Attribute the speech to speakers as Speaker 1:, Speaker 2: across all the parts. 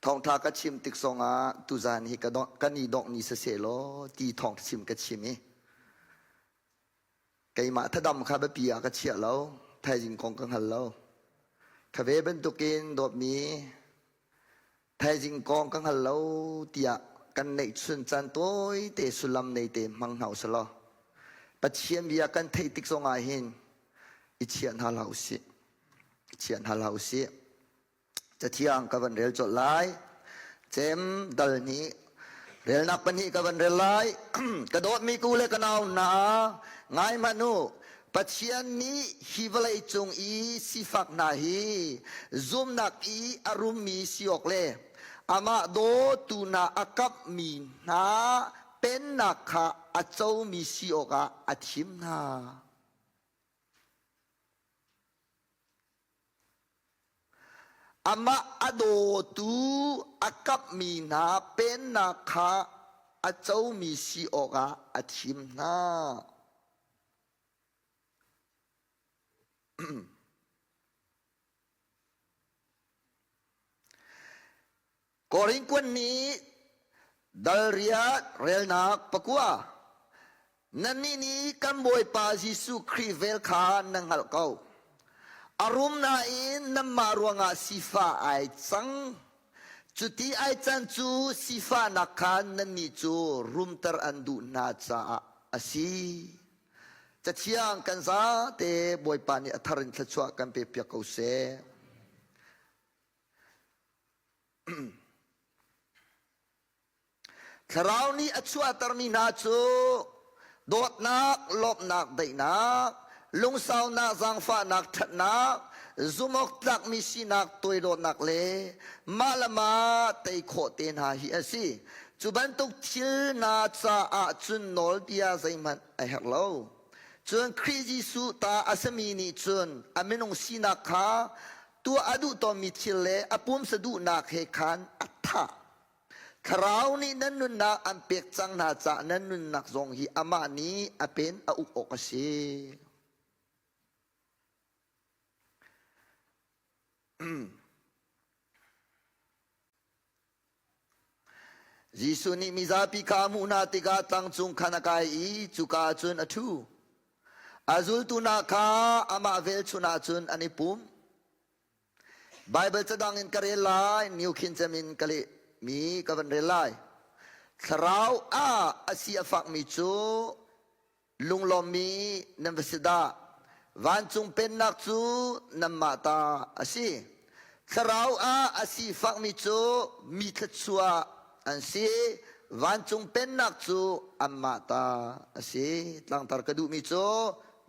Speaker 1: Thawngtha ka chim tik zongah tuzan hi kan i dongh ni siseh law ti thawng chim ka chim i keimah thadam kha biapi ah ka chiah lo, thaizing kong ka hngal lo. Kha ve bantukin dawtmi thaizing kong ka hngal lo tiah kan neihchun caan tawite sullam nei te hmang hna usih law Pathian bia kan theih tik zongah hin i chiah hna hlah usih. I chiah hna hlah usih. Cathiang ka van rel colh lai. Cem dal hnih relnak pahnih ka van rel lai. ka dawtmi ku le ka nau hna ngai hmanh u. Pathian nih hi vawlei cung i sifak hna hi zumnak i a rummi si awk le amah dawtu hna a kapmi hna pennak kha a comi si awkah a thim hna. Amah a dawtu a kapmi hna pennak kha a comi si awkah a thim hna. Korin nih dal riat relnak pakua nannih nih kan Bawipa Jesuh Khrih vel kha nan hngalh ko. A rum nain nanmah ruangah sifah ai cang. Cuti ai can cu sifahnak kha nannih cu rumter an duh hna caah a si. Cathiang kan zate Bawipa nih a thar in thluachuah kan pe piak ko seh. Thlarau nih a chuahtermi hna cu dawtnak, lawmhnak, daihnak, lungsaunak, zaangfahnak, ṭhatnak, zumhawktlakmi sinak, toidawtnak le mah le mah tei khawh te hna hi a si. Cu bantuk thil hna caah cun nawlbia zeihmanh a herh lo. Cun Khrih Jesuh ta a simi nih cun a minung sinak kha tuah a duh tawnmi thil le a pumsa duhnak he khan a thah. Thlarau nih nan nunnak an pek cang hna caah nan nunnak zong hi amah nih a pen a uk awk a si. Jesuh nih mizapi kha a hmuh hna tikah tlang cung khan a kai i cuka ah cun a ṭhu. A zultu hna kha amah velchun ah cun an i pum. Baibal cadang in ka rel lai, New King James in ka lehmi ka van rel lai. Thlarau ah a si a fakmi cu Lunglawmmi nan va si dah! Vancung pennak cu nanmah ta a si. Thlarau ah a sifakmi cu mi thluachuah an si. Vancung pennak cu anmah ta a si. Tlangtar ka duhmi cu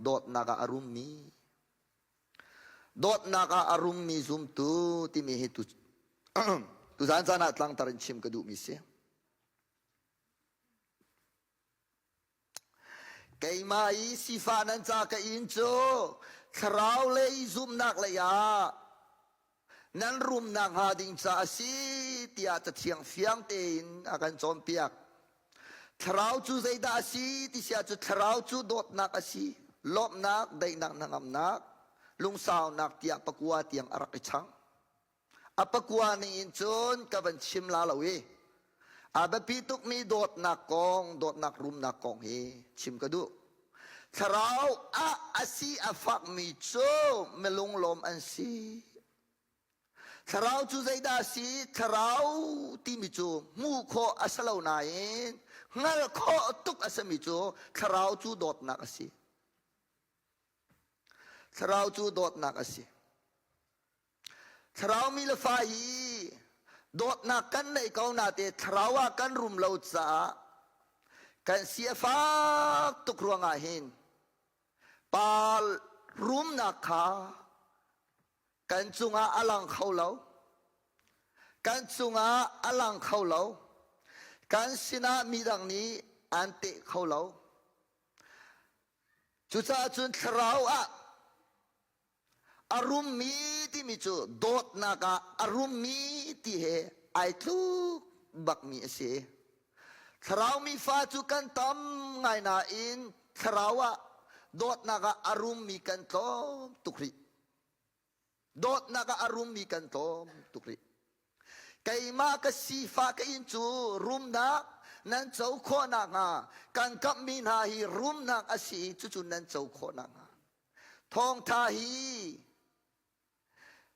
Speaker 1: dawtnak ah a rummi. Dawtnak ah a rummi zumtu timi hi tu tuzaan caan ah tlangtar in chim ka duhmi si. Keimah i sifah nan ca ka in cu thlarau lei zumhnak lei ah nan rumnak hnga ding ca a si tiah Cathiang fiang tein a kan cawnpiak. Thlarau cu zeidah a si ti si ahcun thlarau cu dawtnak a si, lawmhnak, daihnak, hnangamnak, lungsaunak tiah pakua tiang a rak i chang. A pakua ning in cun ka van chim la lo i a biapi tukmi dawtnak kong, dawtnak rumnak kong hi chim ka duh. Thlarau ah a si a fakmi cu milunglawm an si. Thlarau cu zeidah a si? Thlarau timi cu hmuh khawh a si lo nain hngalh khawh tuk a simi cu thlarau cu dawtnak a si. Thlarau cu dawtnak a si. Thlarau mi le fa hi dawtnak kan neih ko nate thlarau ah kan rum lo caah kan si a fak tuk ruangah hin pa rumnak kha kan cungah a lang kho lo. Kan cungah a lang kho lo. Kan sinah midang nih an teh kho lo. Cucaah cun thlarau ah a rummi timi cu dawtnak ah a rummi ti he ai tluk bakmi a si. Thlarau mi fa cu kan tam ngai nain thlarau ah dawtnak ah a rummi kan tlawm tuk rih. Dawtnak ah a rummi kan tlawm tuk rih. Keimah ka sifah ka inn cu rumnak nan co khawh nakhnga kan kamhmi hna hi rumnak a si i cucu nan co khawh nakhnga. Thawngtha hi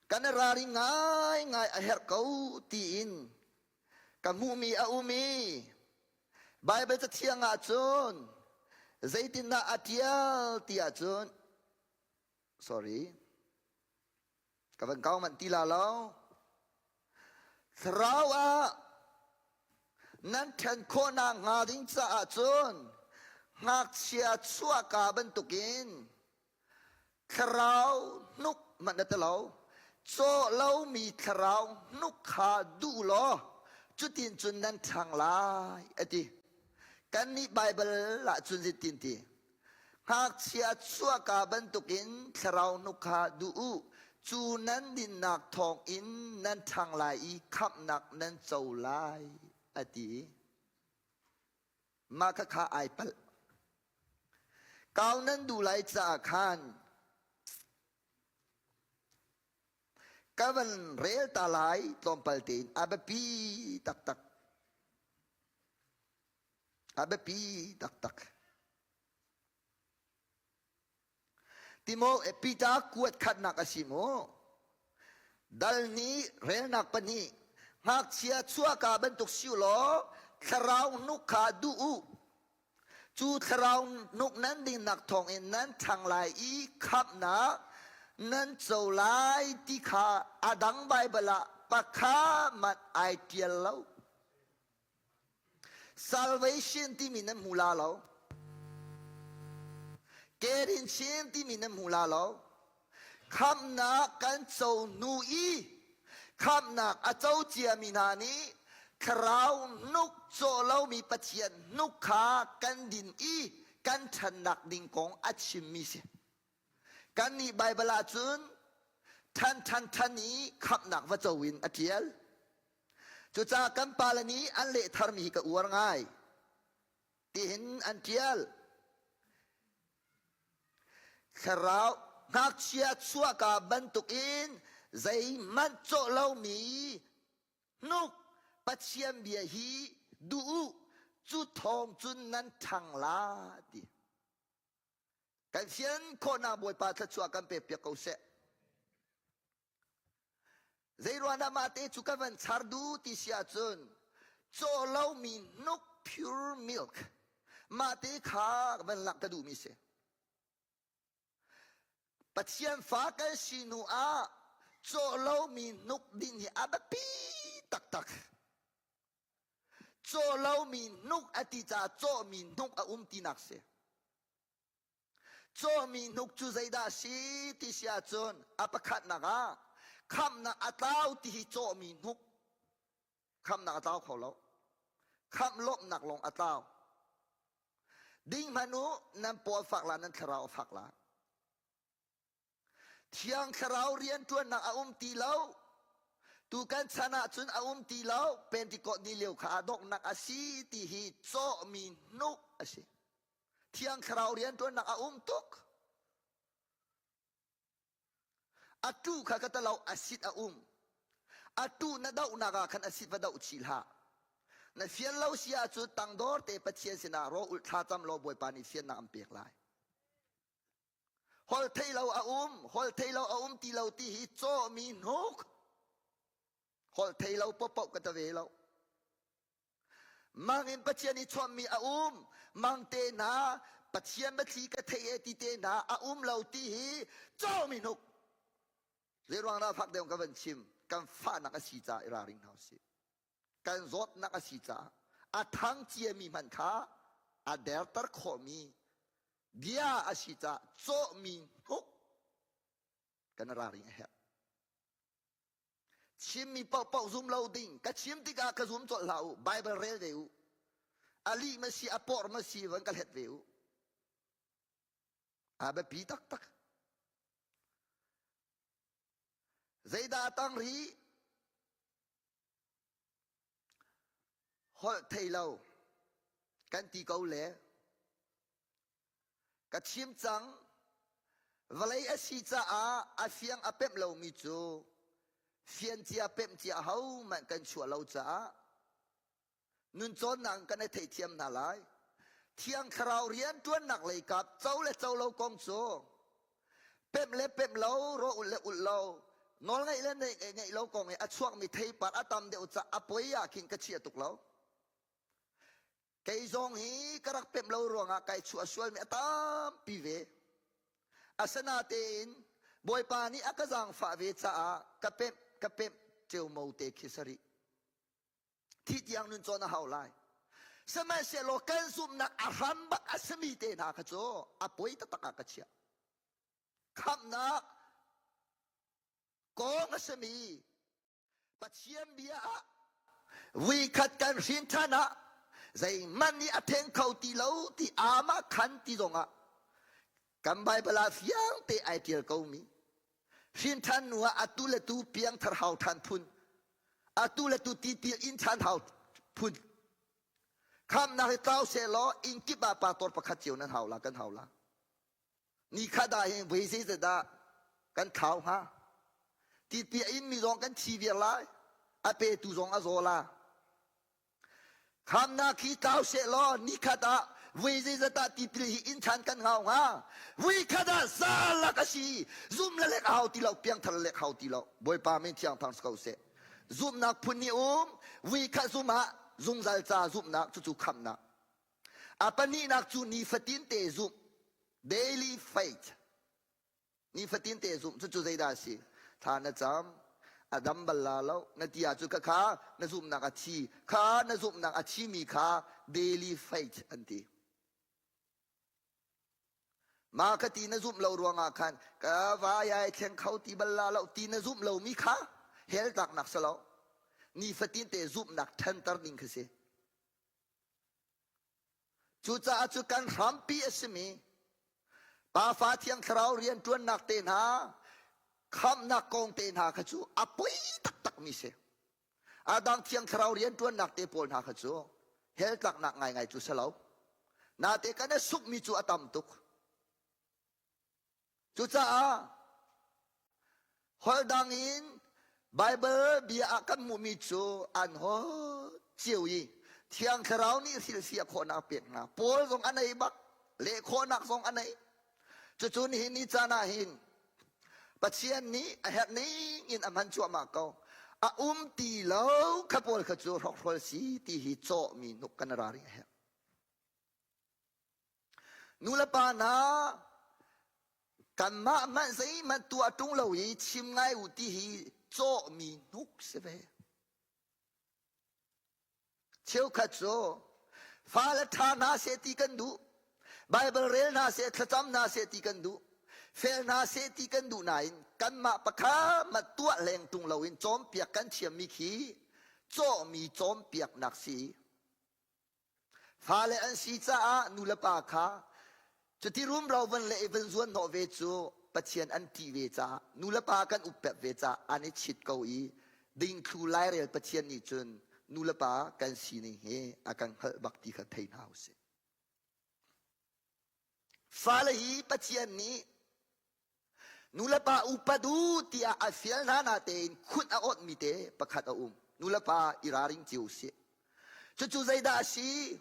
Speaker 1: kan i ralring ngaingai a herh ko tiin ka hmuhmi a um i Baibal Cathiang ah cun zeitindah a ṭial ti ahcun sorry ka van kau manh ti la lo thlarau ah nan ṭhen khawhnak hnga ding caah cun ngakchia chuahka bantukin Thlarau hnuk hmanh na telo. Cawh lomi thlarau hnuk kha duh law cutin cun nan ṭhang lai a ti. Kannih Baibal ah cun zeitin ti? Ngakchia chuahka bantukin thlarau hnuk kha duh u. Cu nan dinnak thawngin nan ṭhang lai i khamhnak nan co lai a ti. Mah khakha ai palh. Kau nan duh lai caah khan ka van rel ta lai tlawmpal tein a biapi taktak. A biapi taktak. Timo Peter kuat khatnak a si mu. Dal nih relnak pahnih ngakchia chuahka bantuk si u law thlarau hnuk kha duh u. Cu thlarau hnuk nan dingnak thawngin nan ṭhang lai i khamhnak nan co lai ti kha a dang Baibal ah pakhat hmanh ai ṭial lo. Salvation timi nan hmu la lo. Kerinchin timi nan hmu la lo. Khamhnak kan co hnu i khamhnak a co ciami hna nih thlarau hnuk cawh lomi Pathian hnuk kha kan din i kan ṭhannak ding kong a chimmi si. Kannih Baibal ahcun ṭhan ṭhan ṭhan i khamhnak va co in a ṭial. Cucaah kan pale nih an leh tharmi hi ka uar ngai. Tihin an ṭial. Thlarau ngakchia chuahka bantukin zeihmanh cawh lomi hnuk Pathian bia hi duh u, cu thawng cun nan ṭhang la ti. Kan fian khawhnak Bawipa thluachuah kan pek piak ko seh. Zeiruangah mah te cu ka van char du ti si ahcun caw lomi hnuk pure milk mah te kha van lak ka duhmi si. Pathian fa kan si hnu ah caw lomi hnuk din hi a biapi taktak. Caw lomi hnuk a ti caah cawhmi hnuk a um tinak si. Cawhmi hnuk cu zeidah a si ti si ahcun a pakhatnak ah khamhnak a tlau ti hi cawhmi hnuk khamhnak a tlau kho lo. Khamh lawmhnak lawng a tlau. Ding hmanh u, nan paw a fak la, nan thlarau a fak la. Thiang Thlarau rianṭuannak a um ti lo. Tu kan chan ahcun a um ti lo. Pentecost ni lio kha ah donghnak a si ti hi cawhmi hnuk a si. Thiang Thlarau rianṭuannak a um tuk. A tu kha ka talo a sit a um. A tu na dohnak ah khan a sit va doh chih hlah. Na fian lo si ahcun tangdor te Pathian sinah raw ulh thla cam law Bawipa nih fiannak an pek lai. Holh thei lo a um, holh thei lo a um ti lo ti hi cawhmi hnuk. Holh thei lo popoh ka ta ve lo. Mang in Pathian i chawnhmi a um, mang te hna Pathian biathli ka thei e ti te hna a um lo ti hi cawhmi hnuk. Zeiruang dah fak deuh ka van chim, kan fahnak a si caah i ralring hna usih. Kan zawtnak a si caah a thang ciami hmanh kha a derter khawhmi bia a si caah cawhmi hnuk kan ralring a herh. Chimmi paohpaoh zum lo ding ka chim tikah ka zum colh hlah u Bible rel ve u a lih ma si a por ma si van ka hlet ve u a biapi taktak zeidah a tang rih Holh thei lo kan ti ko le ka chim cang vawlei a si caah a fiang a pemh lomi cu. Fian cia pemh cia hohmanh kan chuah lo caah nun cawnnak kan i theihthiam hna lai. Thiang Thlarau rianṭuannak lei kap co le co lo kong cu pemh le pemh lo, rawh ulh le ulh lo, nawlngeih le ngeih lo kong i a chuakmi theipar a tam deuh caah a poi ah khin ka chia tuk lo. Kei zong hi ka rak pemh lo ruangah kai chuah sualmi a tampi ve. Asinatein Bawipa nih a ka zaangfah ve caah ka pemh ka pemh ceomo te khi sarih. Thih tiang nun cawn a hau lai. Sihmanhsehlaw kan zumhnak a hram bak a simi te hna kha cu a poi taktak ah ka chiah. Khamhnak kong a simi Pathian bia ah vuikhat kan hrin ṭhan ah zeihmanh nih a thleng kho ti lo ti aamah khan ti zongah kan Baibal ah fiang te ai ṭial komi hrin ṭhan hnu ah atu le tu piangthar hau ṭhan phun atu le tu tipil in ṭhan hau phun khamnak hi tlau sehlaw inn kip ah pastor pakhat cio nan hau la kan hau la Nikhat ah hin voi zeizat dah kan thlau hnga? Tipil a inmi zong kan thi viar lai. A petu zong a zaw la. Khamnak hi tlau seh law nikhat ah voi zeizat ah tipil hi inn ṭhan kan hngau hnga? Voi khat ah zalak a si. Zum le lek a hau ti lo, piangthar le lek hau ti lo. Bawipa min thiang thang si ko seh. Zumhnak phun nih um, vui khat zum ah zungzal ca zumhnak cucu khamhnak. A pahnihnak cu nifatin te zumh. Daily faith. Nifatin te zumh. Cucu zeidah a si? Thla na cam, a dam bal la lo, na ti ahcun khakha na zumhnak a thi. Kha na zumhnak a thimi kha daily faith an ti. Ma ka ti na zumh lo ruangah khan ka vai ai thleng kho ti bal la lo ti na zumh lomi kha hell tlaknak si lo. Nifatin te zumhnak ṭhanter ding khi si. Cucaah cu kan hrampi a simi Pa Fa Thiang Thlarau rianṭuannak te hna, khamhnak kong te hna kha cu a poi taktakmi si. A dang Thiang Thlarau rianṭuannak te pawl hna kha cu hell tlaknak ngaingai cu si lo. Nate kan i sukmi cu a tam tuk. Cucaah holh dang in Baibal bia ah kan hmuhmi cu an holh cio i Thiang Thlarau nih hrilhfiah khawhnak pek hna. Paul zong a nei bak, leh khawhnak zong a nei. Cucu nihin ni caan ah hin Pathian nih a herh ning in a hman cuahmah ko. A um ti lo kha pawl kha cu hrokhrawl si ti hi cawhmi hnuk kan ra ring a herh. Nulepa hna kanmah hmanh zeihmanh tuah ṭung lo i chim ngai u ti hi cawhmi hnuk si ve. Cheukhat cu fale ṭha hna seh ti kan duh, Baibal rel hna seh, thlacam hna seh ti kan duh, fel hna seh ti kan duh nain kanmah pakhat mah tuah leng ṭung loin cawnpiak kan thiammi khi cawhmi cawnpiaknak si. Fale an si caah nulepa kha cuti rumro van le i van zuan hnawh ve cu Pathian an ṭih ve caah nulepa kan uppep ve caah an i chit ko i dingthlu lairel Pathian nih cun nulepa kan sining hi a kan hngalh bak ti kha thei hna usih. Fale hi Pathian nih Nulepa upat u tiah a fial hna na tein khut a awtmi te pakhat a um. Nulepa i raring cio usih. Cucu zeidah a si?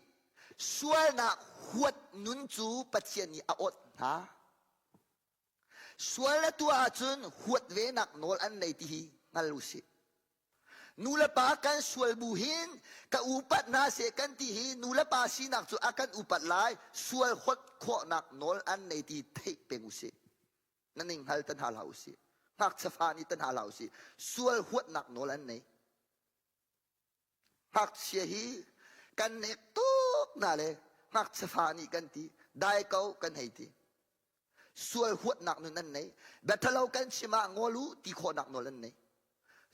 Speaker 1: Sualnak huat nun cu Pathian nih a awt hna. Sual na tuah ahcun huat venak nawl an nei ti hi hngal usih. Nulepa kan sual bu hin ka upat hna seh kan ti hi nulepa sinak cu a kan upat lai sual hot khawhnak nawl an nei ti theih peng usih. Na ning hngal tan hna hlah usih. Ngakchia fa nih tan hna hlah usih. Sual huatnak nawl an nei. Ngakchia hi kan nek tuk na le ngakchia fa nih kan ti dai ko kan hei ti. Sual huatnak nun an nei. Biathalo kan chim ah ngol u ti khawhnak nawl an nei.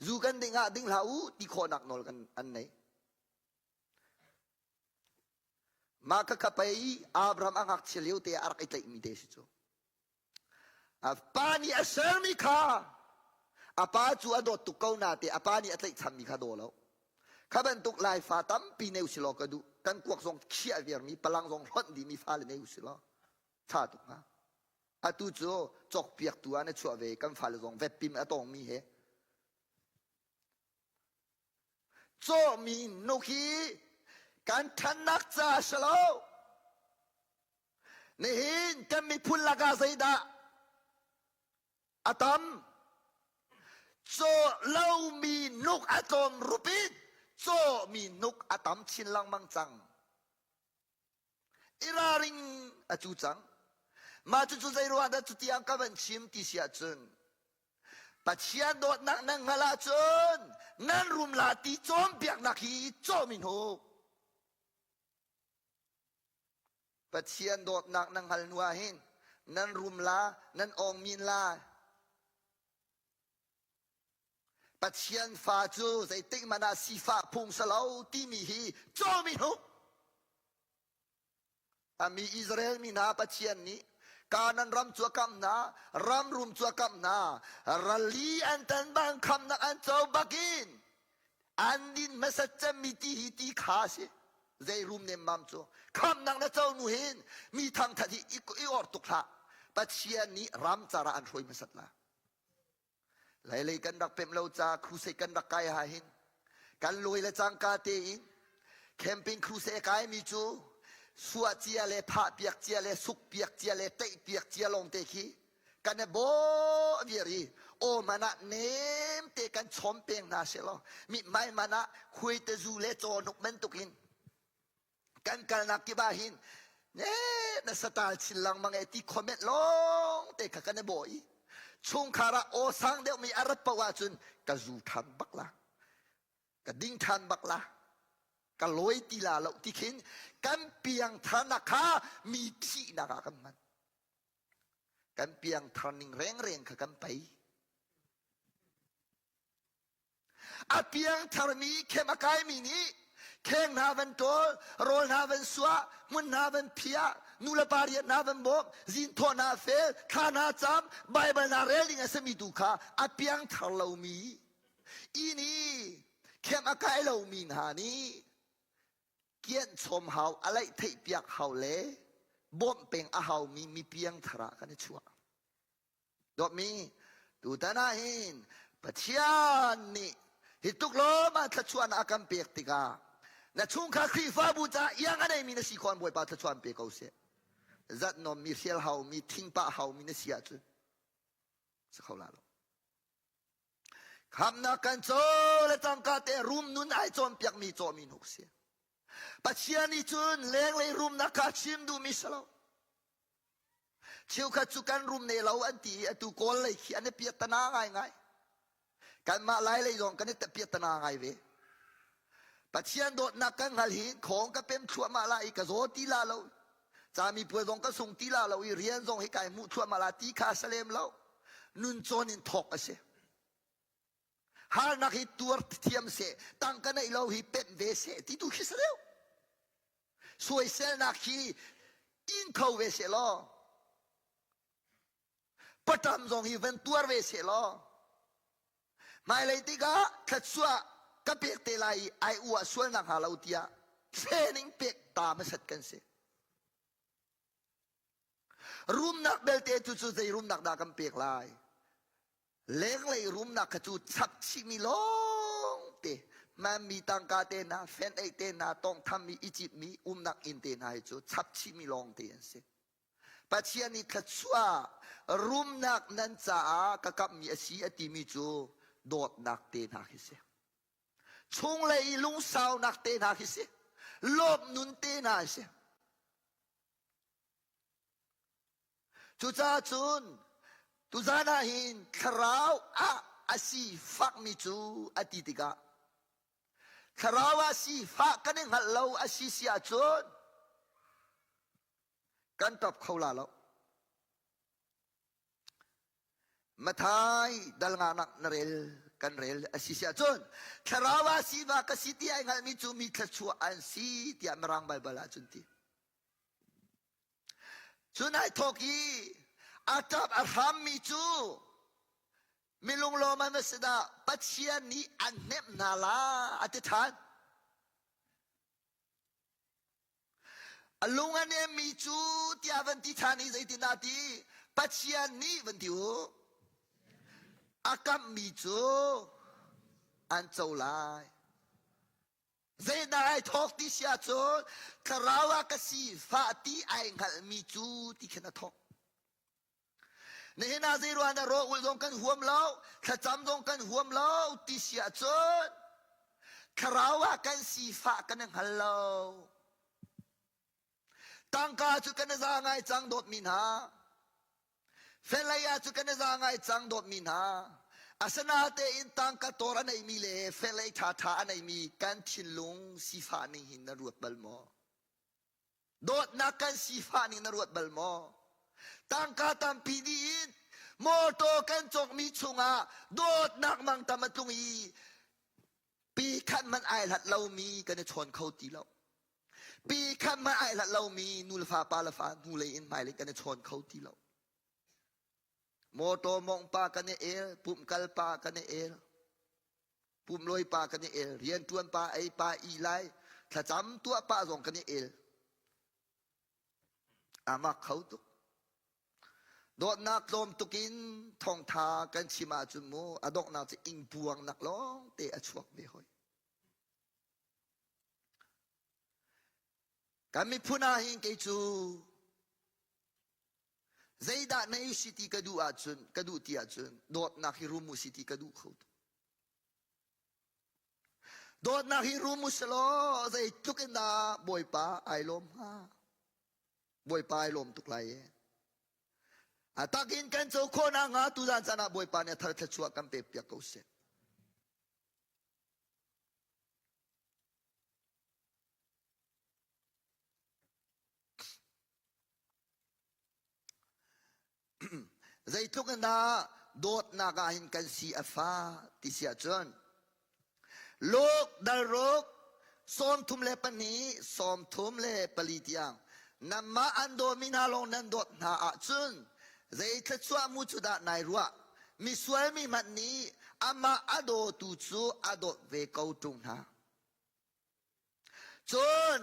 Speaker 1: Zu kan ding ah ding hlah u ti khawhnak nawl kan an nei. Mah kha kha pei Abraham a ngakchia lio te ah a rak i tlaihmi te si cu. A pa nih a sermi kha a pa cu a dawt tuk ko na te a pa nih a tlaihchammi kha daw lo. Kha bantuk Laifa tampi nei usi law ka duh. Kan kuak zong khiah viarmi, palang zong hlonh dihmi fale nei usi law ṭha tuk hnga. Atu cu cawkpiaktu ah na chuah ve kan fale zong vetpim a tawngmi he. Cawhmi hnuk hi kan ṭhannak ca a si lo. Nihin kan miphun lakah zeidah a tam? Caw lomi hnuk a tlawm rup in cawhmi hnuk a tam chin lengmang cang. I ralring a cu cang. Mah cucu zei ruang dah cutiang ka van chim ti si ahcun Pathian dawtnak nan hngalh ahcun nan rum la ti cawnpiaknak hi cawhmi hnuk. Pathian dawtnak nan hngal hnu ah hin nan rum la, nan awng min la. Pathian fa cu zeitik hmanh ah sifah phung si lo timi hi cawmi hnuk. A mi Israel mi hna Pathian nih Kanan ram cu a kamh hna, ram rum cu a kamh hna, rali an tan bang khamnak an co bakin an din hmasat cemmi ti hi ti kha a si. Zei rum nemmam cu khamnak na co nu hin mi thangthat hi i or tuk hlah. Pathian nih ram cara an hruai hmasat la. Lailei kan rak pemh lo ca crusade kan rak kai ha hin kan lawi le cangka tein camping crusade kai mi cu suah cia le phah piak cia le suk piak cia le teih piak cia lawng te khi kan i bawh viar i aw man ah nem te kan chom peng hna se law mithmai man ah khuai te zu le cawhnuk bantukin kan kalnak kip ah hin ne na satal chin lengmang e ti comment lawng te kha kan i bawh i chungkhar ah aw sang deuh mi a rat paoh ahcun ka zu than bak la ka ding than bak la ka lawi ti la lo ti khin kan piangtharnak kha mi thihnak ah kan hman kan piangthar ning rengreng kha kan pei A piangtharmi khem a kaimi nih kheng hna van ṭawl, rawl hna van suah, hmun hna van phiah, nulepa rian hna van bawmh, zinthawh hna fel, thla hna cam, Baibal hna rel ding a simi tu kha a piangthar lomi inn i khem a kai lomi hna nih kianh chom hau, a laih theih piak hau le bawmh peng a haumi mi piangthar ah kan i chuah. Dawtmi, tutan ah hin Pathian nih hi tuk lawm ah thluachuahnak a kan pek tikah na chungkhar Khrihfabu caah iang a neimi na si khawh Bawipa thluachuah an pe ko seh. Zat nommi, hrial haumi, thingpah haumi na si ahcun si kho la lo. Khamnak kan co le cangka te rum nun ai cawnpiakmi cawmi hnuk si. Pathian nih cun lenglei rumnak kha chim duhmi si lo. Cheukhat cu kan rum ne lo an ti i atu Kawl lei khi an i piattana ngaingai. Kanmah Lai lei zong kan i piattana ngai ve. Pathian dawtnak kan hngal hi khawng ka pem thluahmah la i ka zaw ti la lo. Cami puai zong ka sung ti la lo i rian zong hi kai hmuh thluahmah la ti kha salem lo. Nun cawn in thawk a si. Harnak hi tuar thiam seh, tangka neih lo hi pemh ve seh ti tu khi si deuh. Suaiselnak hi in kho ve seh law paṭam zong hi van tuar ve seh law hmailei tikah thluachuah ka pek te lai i ai uah sual nak hnga lo tiah training pek ta hmasat kan si. Rumnak belte cu cu zei rumnak dah kan pek lai? Lenglei rumnak kha cu chap chihmi lawngte hmanmi tangka te hna, fen ei te hna, tawngthammi, i citmi, umnak inn te hna hi cu chap chihmi lawngte an si. Pathian nih thluachuah rumnak nan caah ka kamhmi a si a timi cu dawtnak te hna khi si. Chunglei i lungsaunak te hna khi si. Lawmh nun te hna a si. Cucaah cun tuzan ah hin thlarau ah a sifakmi cu a ti tikah thlarau ah sifah kan i hngalh lo a si si ahcun kan ṭap kho la lo. Mathai dal nganak na rel kan rel a si si ahcun thlarau ah sifah ka si ti ai hngalhmi cu mi thluachuah an si tiah Mirang Baibal ah cun ti. Cun ai thawk i a ṭap a hrammi cu milunglawm an va si dah Pathian nih an hnemh hna la a ti ṭhan. A lung a nemmi cu tiah van ti ṭhan i zeitindah ti Pathian nih van ti u a kamhmi cu an co lai. Zeidah ai thawk ti si ahcun thlarau ah ka sifah ti ai hngalhmi cu ti khin a thawk. Nihin ah zei ruang dah rawl ul zong kan huam lo, thlacam zong kan huam lo ti si ahcun thlarau ah kan sifah kan i hngal lo. Tangka cu kan i za ngai cang dawtmi hna. Felei ah cu kan i za ngai cang dawtmi hna. Asinatein tangka tor a neimi le felei ṭhaṭha a neimi kan thinlung sifah ning hin na ruat bal maw? Dawtnak kan sifah ning na ruat bal maw? Tangka tampi dih in mawṭaw kan cawkmi chungah dawtnak mangtam a tlung i pi khat hmanh ai hlat lomi kan i chawn kho ti lo. Pi khat hmanh ai hlat lomi nu le fa pa le fa hnulei in hmailei kan i chawn kho ti lo. Mawṭaw mawngh pa kan i el, pumh kal pa kan i el, pumlawi pa kan i el, rianṭuan pa, ei pa, i lai, thlacam tuah pa zong kan i el. A mak kho tuk. Dawtnak tlawm tuk in thawngtha kan chim ahcun mu a donghnak cu ingpuangnak lawng te a chuak ve hoi. Kan miphun ah hin kei cu zeidah nei si ti ka duh ahcun ka duh ti ahcun dawtnak hi rum u si ti ka duh kho tuk. Dawtnak hi rum u selaw zeitluk in dah Bawipa ai lawm hnga. Bawipa ai lawm tuk lai e. A takin kan co khawh nakhnga tuzan caan ah Bawipa nih a thar thluachuah kan pek piak ko seh. Zeitluk in dah dawtnak ah hin kan si a fa ti si ahcun Luke dalruk 32 34 tiang nanmah an dawmi hna lawng nan dawt hna ahcun zei thluachuah mu cu dah nai ruah misual mi hmanh nih amah a dawtu cu a dawt ve ko ṭung hna. Cun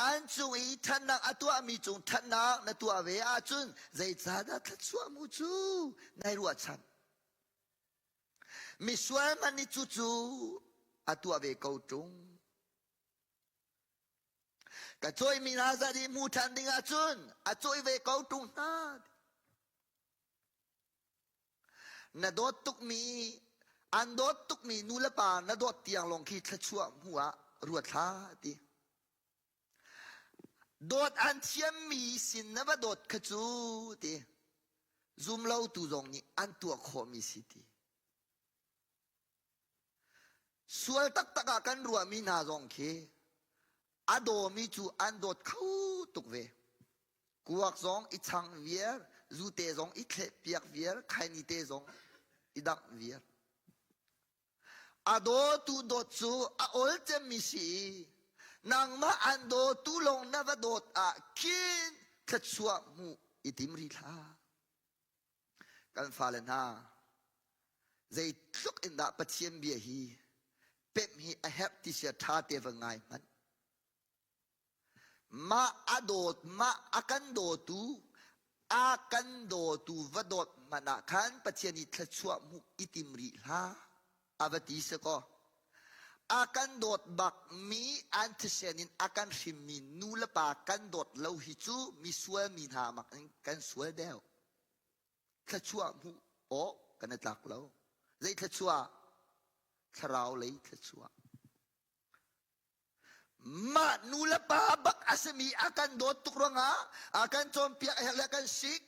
Speaker 1: an cung i ṭhatnak a tuahmi cung ṭhatnak na tuah ve ahcun zeicahdah thluachuah mu cu nai ruahchan? Misual hmanh nih cucu a tuah ve ko ṭung. Ka cawihmi hna zat i hmu ṭhan ding ahcun a cawih ve ko ṭung hna. Na dawt tukmi, an dawt tukmi nu le pa na dawt tiang lawng khi thluachuah hmu ah ruat hlah ti. Dawt an thiammi sin na va dawt kha cu ti. Zumlotu zong nih an tuah khawhmi si ti. Sual taktak ah kan ruahmi hna zong khi a dawmi cu an dawt kho tuk ve. Kuak zong i chang viar, zute zong i thleh piak viar, khaini te zong i dangh viar. A dawtu dawt cu a ol cemmi si i nangmah an dawtu lawng na va dawt ah khin thluachuah hmuh i tim rih hlah. Kan fale hna, zeitluk in dah Pathian bia hi pemh hi a herh ti sia ṭha te va ngai hmanh. Mah a dawt, mah a kan dawtu, a kan dawtu va dawt hmanh ah khan Pathian i thluachuah hmuh i tim rih hlah, a va ti si kaw. A kan dawt bakmi an thisen in a kan hrimmi nu le pa kan dawt lo hi cu misual mi hna mak in kan sual deuh. Thluachuah hmuh awk kan i tlak lo. Zei thluachuah? Thlarau lei thluachuah. Mah nu le pa bak a simi a kan dawt tuk ruangah a kan cawnpiak a herh le a kan sik.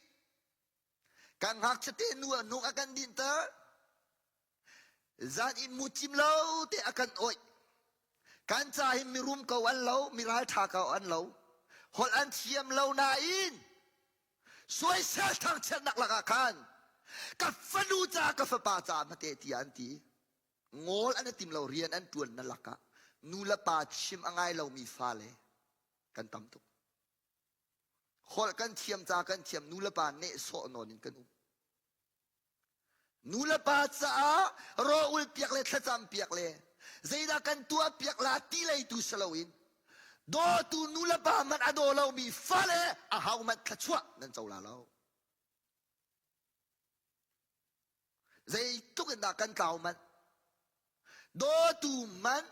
Speaker 1: Kan ngakchia te nu a hnuk a kan dinter. Zan in mu cim lo te a kan awih. Kan ca hin mirum ko an lo, miralṭha ko an lo. Holh an thiam lo nain suaisel thangchiatnak lakah khan ka fanu ca ka fapa ca hmate tiah an ti. Ngawl an i tim lo rian an ṭuan na lakah nu le pa chim a ngai lomi fale kan tam tuk. Holh kan thiam ca kan thiam nu le pa nehsawh nawn in kan um. Nu le pa caah rawl piak le thlacam piak le zeidah kan tuah piak la ti lei tu si loin dawtu nu le pa man a daw lomi fale a hau man thluachuah nan co la lo. Zeitluk in dah kan tlau manh? Dawtu man.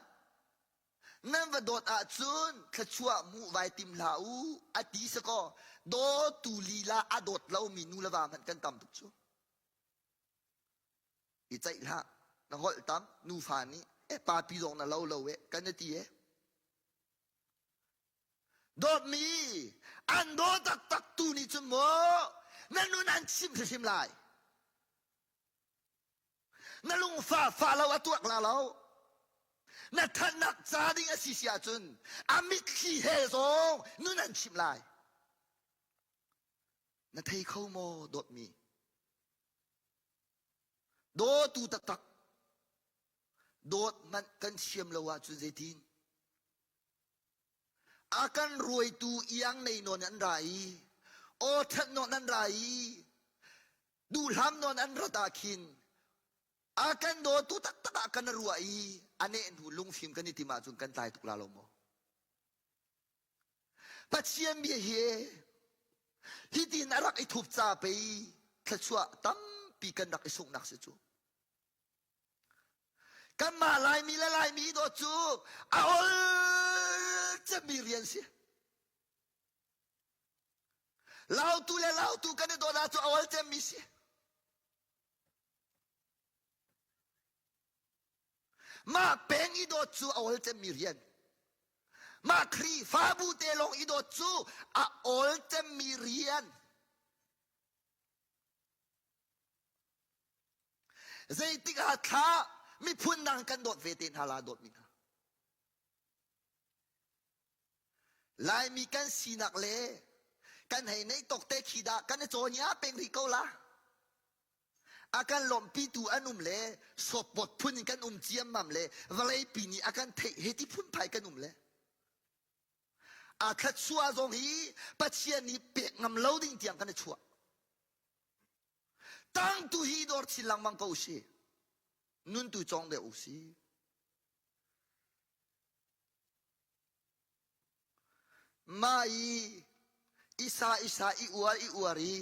Speaker 1: Nan va dawt ahcun thluachuah hmuh vai tim hlah u a ti si kaw dawtu lila a dawt lomi nu le va hmanh kan tam tuk cu. I ceih hlah, na holh tam, nufa nih eh papi zong na lo lo eh kan na ti eh. Dawtmi an daw taktak tu nih cun maw na nun an chim hrimhrim lai. Na lungfah fah lo a tuak la lo. Na thatnak ca ding a si si ahcun a mitthli he zong nun an chimh lai. Na thei kho maw dawtmi? Dawtu taktak dawt hmanh kan thiam lo ahcun zeitin? A kan ruaitu iang nei nawn an ra i aw that nawn an ra i duhhlam nawn an rat ah khin a kan dawtu taktak ah kan ruah i a neh hnu lungfim kan i tim ahcun kan tlai tuk la lo maw? Pathian bia hi hitin a rak i thup ca pei thluachuah tampi kan rak i sunghnak si cu. Kanmah Laimi le Laimi dawt cu a ol cemmi rian si. Lautu le lautu kan i dawt ahcun a ol cemmi si. Mah peng i dawt cu a ol cemmi rian. Mah Khrihfabu te lawng i dawt cu a ol cemmi rian. Zeitik ah thla miphun dang kan dawt ve te hna la dawtmi hna. Laimi kan sinak le kan hei neih tawk te khi dah kan i cawn peng rih ko la. A kan lawmhpitu an um le sawppawt phun in kan um ciammam le vawleipi nih a kan theih he ti phunphai kan um le a thluachuah zong hi Pathian nih pek ngam lo ding tiang kan i chuah. Tang tu hi dawr chin lengmang ko si. Nun tu cawng deuh u si. Mah i isa isa i uar i uar i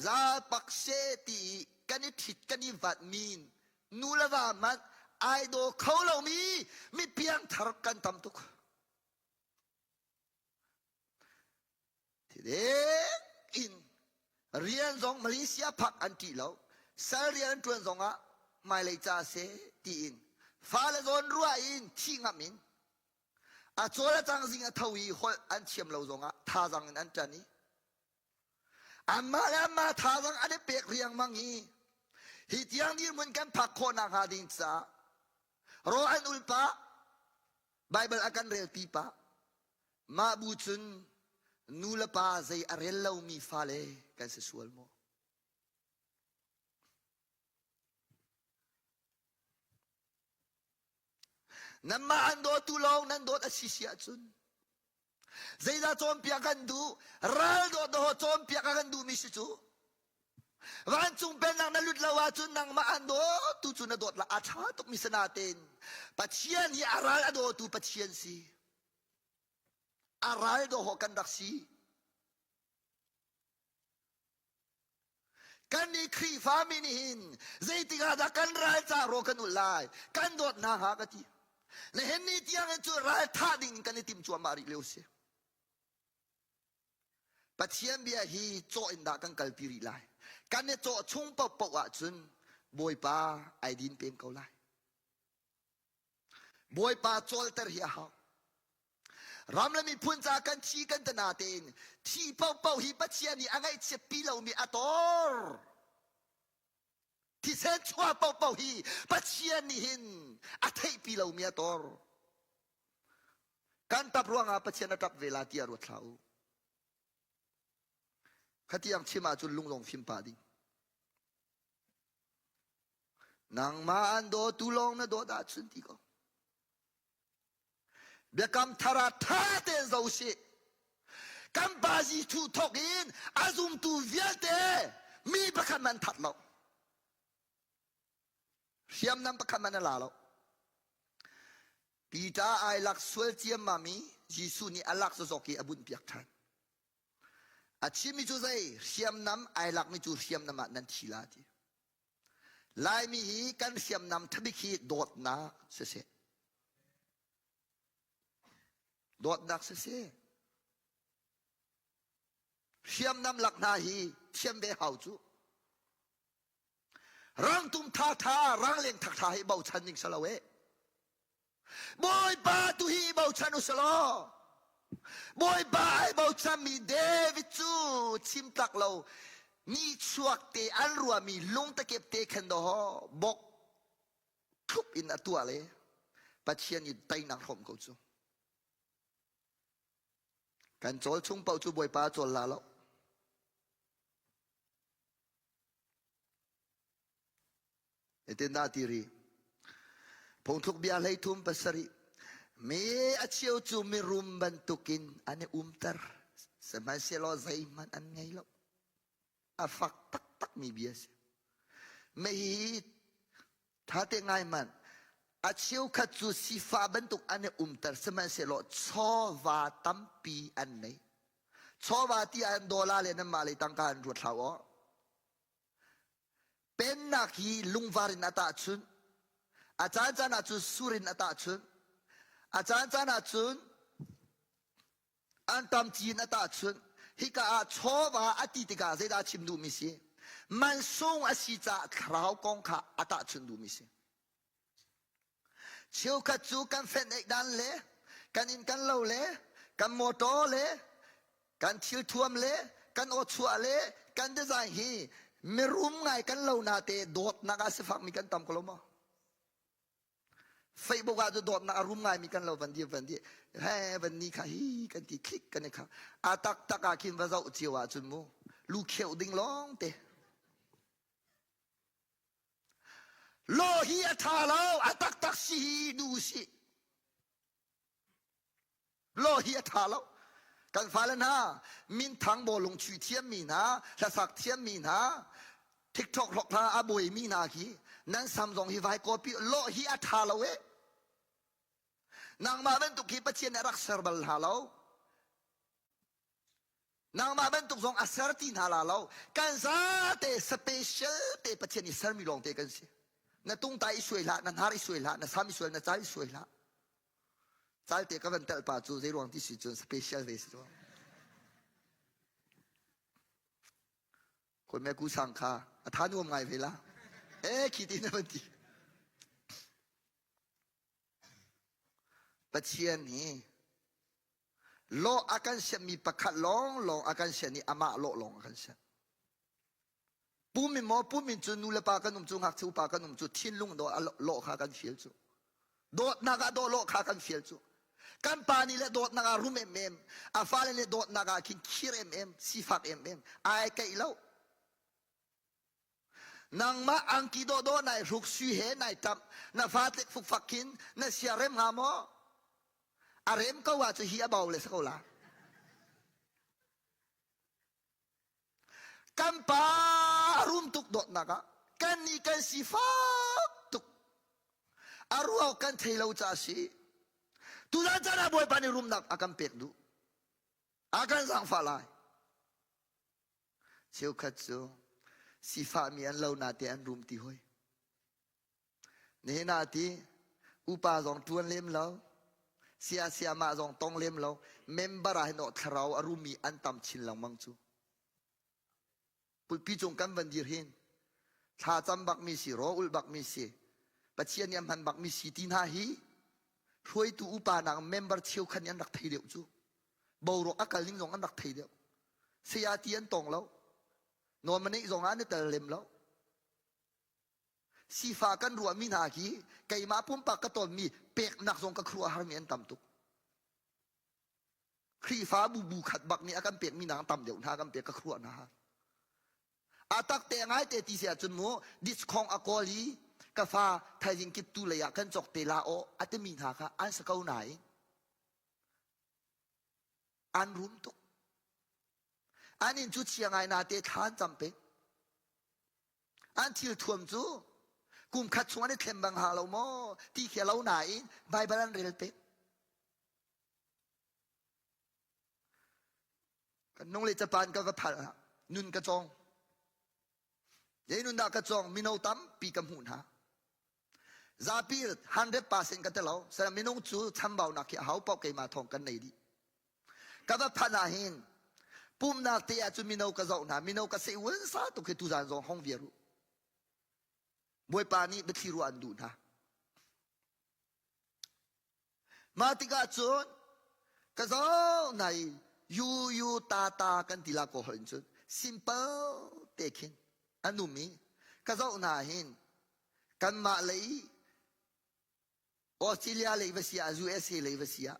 Speaker 1: Zaapak she ti i kan i ṭhit kan i vat min nu le va hmanh ai daw kho lomi mi piangthar kan tam tuk. Thideng in rian zong Malaysia phak an ṭih lo. Sal rian an ṭuan zongah hmailei ca seh tiin fale zawn ruah in thih ngam in a cawl a cang zing a tho i holh an thiam lo zongah thazaang in an ṭan i Anmah le anmah thazaang an i pek riangmang i hi tiang dirhmun kan phak khawh nakhnga ding caah rawl an ul pah, Baibal a kan relpi pah. Mah bu cun nu le pa zei a rel lomi fale kan si sual maw? Nanmah an dawtu lawng nan dawt a si si ahcun Zeidah cawnpiak kan duh? Ral dawt dawh cawnpiak a kan duhmi si cu. Vancung pennak na lut lo ahcun nangmah an dawtu cu na dawt la a ṭha tukmi si natein Pathian hi a ral a dawtu Pathian si. A ral dawh kan rak si. Kan nih Khrihfami nih hin zeitik ah dah kan ral ca raw kan ulh lai? Kan dawt hna hnga ka ti. Nihin ni tiang in cu ral thah ding in kan i tim cuahmah rih lio si. Pathian bia hi cawh in dah kan kalpi rih lai. Kan i cawh chung paohpaoh ahcun Bawipa ai din peng ko lai. Bawipa cawlter hi a hau. Ram le miphun ca kan thi kan tana tein thi paohpaoh hi Pathian nih a ngaihchiat pi lomi a tor. Thisen chuah paohpaoh hi Pathian nih hin a theihpi lomi a tor. Kan tap ruangah Pathian a tap ve la tiah ruat hlah u. Khatiang chim ahcun lung zong fim pah ding. Nangmah an dawtu lawng na dawt ahcun ti ko. Biakam thar ah ṭha tein zo sih. Kan pa Jesuh thawk in a zumtu vialte mi pakhat man that lo. Hriamnam pakhat man a la lo. Peter ai lak sual ciammam i Jesuh nih a lak zawk i a bunh piak ṭhan. A chimmi cu zei hriamnam ai lakmi cu hriamnam ah nan thi la ti. Laimi hi kan hriamnam thabik hi dawtnak siseh. Dawtnak siseh, hriamnam lak hna hi thiam ve hau cu. Rangtum thatha, rangleng thatha hi bochan ding si lo eh. Bawipa tu hi bochan u selaw Bawipa ai bochanmi David cu chim tlak lo ni chuak te an ruahmi lungtakep te khan do bok thup in a tuah le Pathian i teinak hrawm ko cu. Kan cawl chung paoh cu Bawipa cawl la lo. Hitin dah ti rih. Phungthluk bia 33 pasarih. Mi a cheu cu mirum bantukin an i umter. Sihmanhsehlaw zeihmanh an ngei lo. A fak taktak mi bia si. Mei thate ngai man a cheukhat cu sifa bantuk an i umter sihmanhsehlaw chawva tampi an nei. Chawva ti ah dollar le nanmah lei tangka an ruat hlah aw. Pennak hi lungvar in a tahchunh. A caancaan ah cun sur in a tahchunh. A caancaan ah cun anṭam ci in a tahchunh. Hika ah chawva a ti tikah zeidah a chim duhmi si? Mansung a si caah thlarau kong kha a tahchunh duhmi si. Cheukhat cu kan fenh eih dan le kan inn kan lo le kan motor le kan thilthuam le kan awchuah le kan design hi mirum ngai kan lo na te dawtnak ah sifakmi kan tam ko lo maw? Facebook ah cu dawtnak a rum ngaimi kan lo van di van di he van ni kha hi kan ti click kan i kha a taktak ah khin va zoh cio ahcun mu lu kheuh ding lawng te Law hi a ṭha lo, a taktak si hi duh usih. Law hi a ṭha lo. Kan fale hna, minthang bawlung chuih thiammi hna, hlasak thiammi hna, TikTok hlok hla a buaimi hna khi nan sam zong hi vai copy law hi a ṭha lo eh. Nangmah bantuk hi Pathian nih a rak ser bal hna lo. Nangmah bantuk zong a ser ti hna la lo. Kan zate special te Pathian i sermi lawng te kan si. Na tungtai i suai hlah, na hnar i suai hlah, na sam i suai, na cal i suai hlah. Cal te ka van telh pa cu zei ruang ti si cun special ve si cu. Koi me ku sang kha a tha nuam ngai ve la. Eh khi ti na van ti. Pathian hi lawh a kan sianhmi pakhat lawnglawng a kan sianh i amah lawh lawng a kan sianh. Pum in maw pum in cu nu le pa kan um cu ngakchia upa kan um cu thinlung dawh lawh kha kan fial cu. Dawtnak ah dawh lawh kha kan fial cu. Kan pa nih le dawtnak ah rum emem, a fale nih dawtnak ah khin khir emem, sifak emem, ai keih lo. Nangmah angki dawhdawh nai hruk sui he nai ṭamh, na fa tlik fukfak khin na sia rem hnga maw? A rem ko ah cu hi a bau le si ko la. Kan pa a rum tuk dawtnak ah kan nih kan sifak tuk. A ruak kan thei lo ca a si. Tuzan caan ah Bawipa nih rumnak a kan pek duh. A kan zaangfah lai. Cheukhat cu sifahmi an lo nate an rum ti hoi. Nihin ah ti upa zong ṭuan lem lo, sia siamah zong tong lem lo, member ah hin thlarau a rumi an tam chin lengmang cu. Pulpi cung kan van dir hin thla cam bakmi si, raw ulh bakmi si, Pathian nih a hman bakmi si ti hna hi hruaitu upa nak member cheukhat nih an rak thei deuh cu. Boruak a kal ning zong an rak thei deuh. Saya ti an tong lo. Nominate zong ah an i tel lem lo. Sifa kan ruahmi hna hi keimah pumpak ka tonmi peknak zong ka khuaruah harmi an tam tuk. Khrihfa bu bu khat bak nih a kan pekmi nang tam deuh hna kan pek ka khuaruah hna har. A tak te ngai te ti si ahcun mu diskhong a kawl i ka fa thaizing kip tu lei ah kan cawk te la aw a timi hna kha an si ko nain an rum tuk. An inn cu chia ngai na te thla an cam peng. An thil thuam cu kum khat chung an i thlem bang ha lo maw ti khi a lo nain Baibal an rel peng. Kan nung le Japan ka va phal ah nun ka cawng. Zei nun dah ka cawng mino tampi ka hmuh hna. Zapi 100% ka ti lo. Sana minung cu chambaunak hi a hau paoh keimah thawng kan nei dih. Ka va phanh ah hin pumnak te ah cun mino ka zoh hna. Mino ka seh sa tuk hi tuzaan zong hong viar u. Bawipa nih biathli ruah an duh hna. Mah tikah cun ka zoh hna i yu yu ta ta kan ti la ko holh in cun simple te khin an um i ka zoh hna hin kanmah lei Australia lei va si ah USA lei va si ah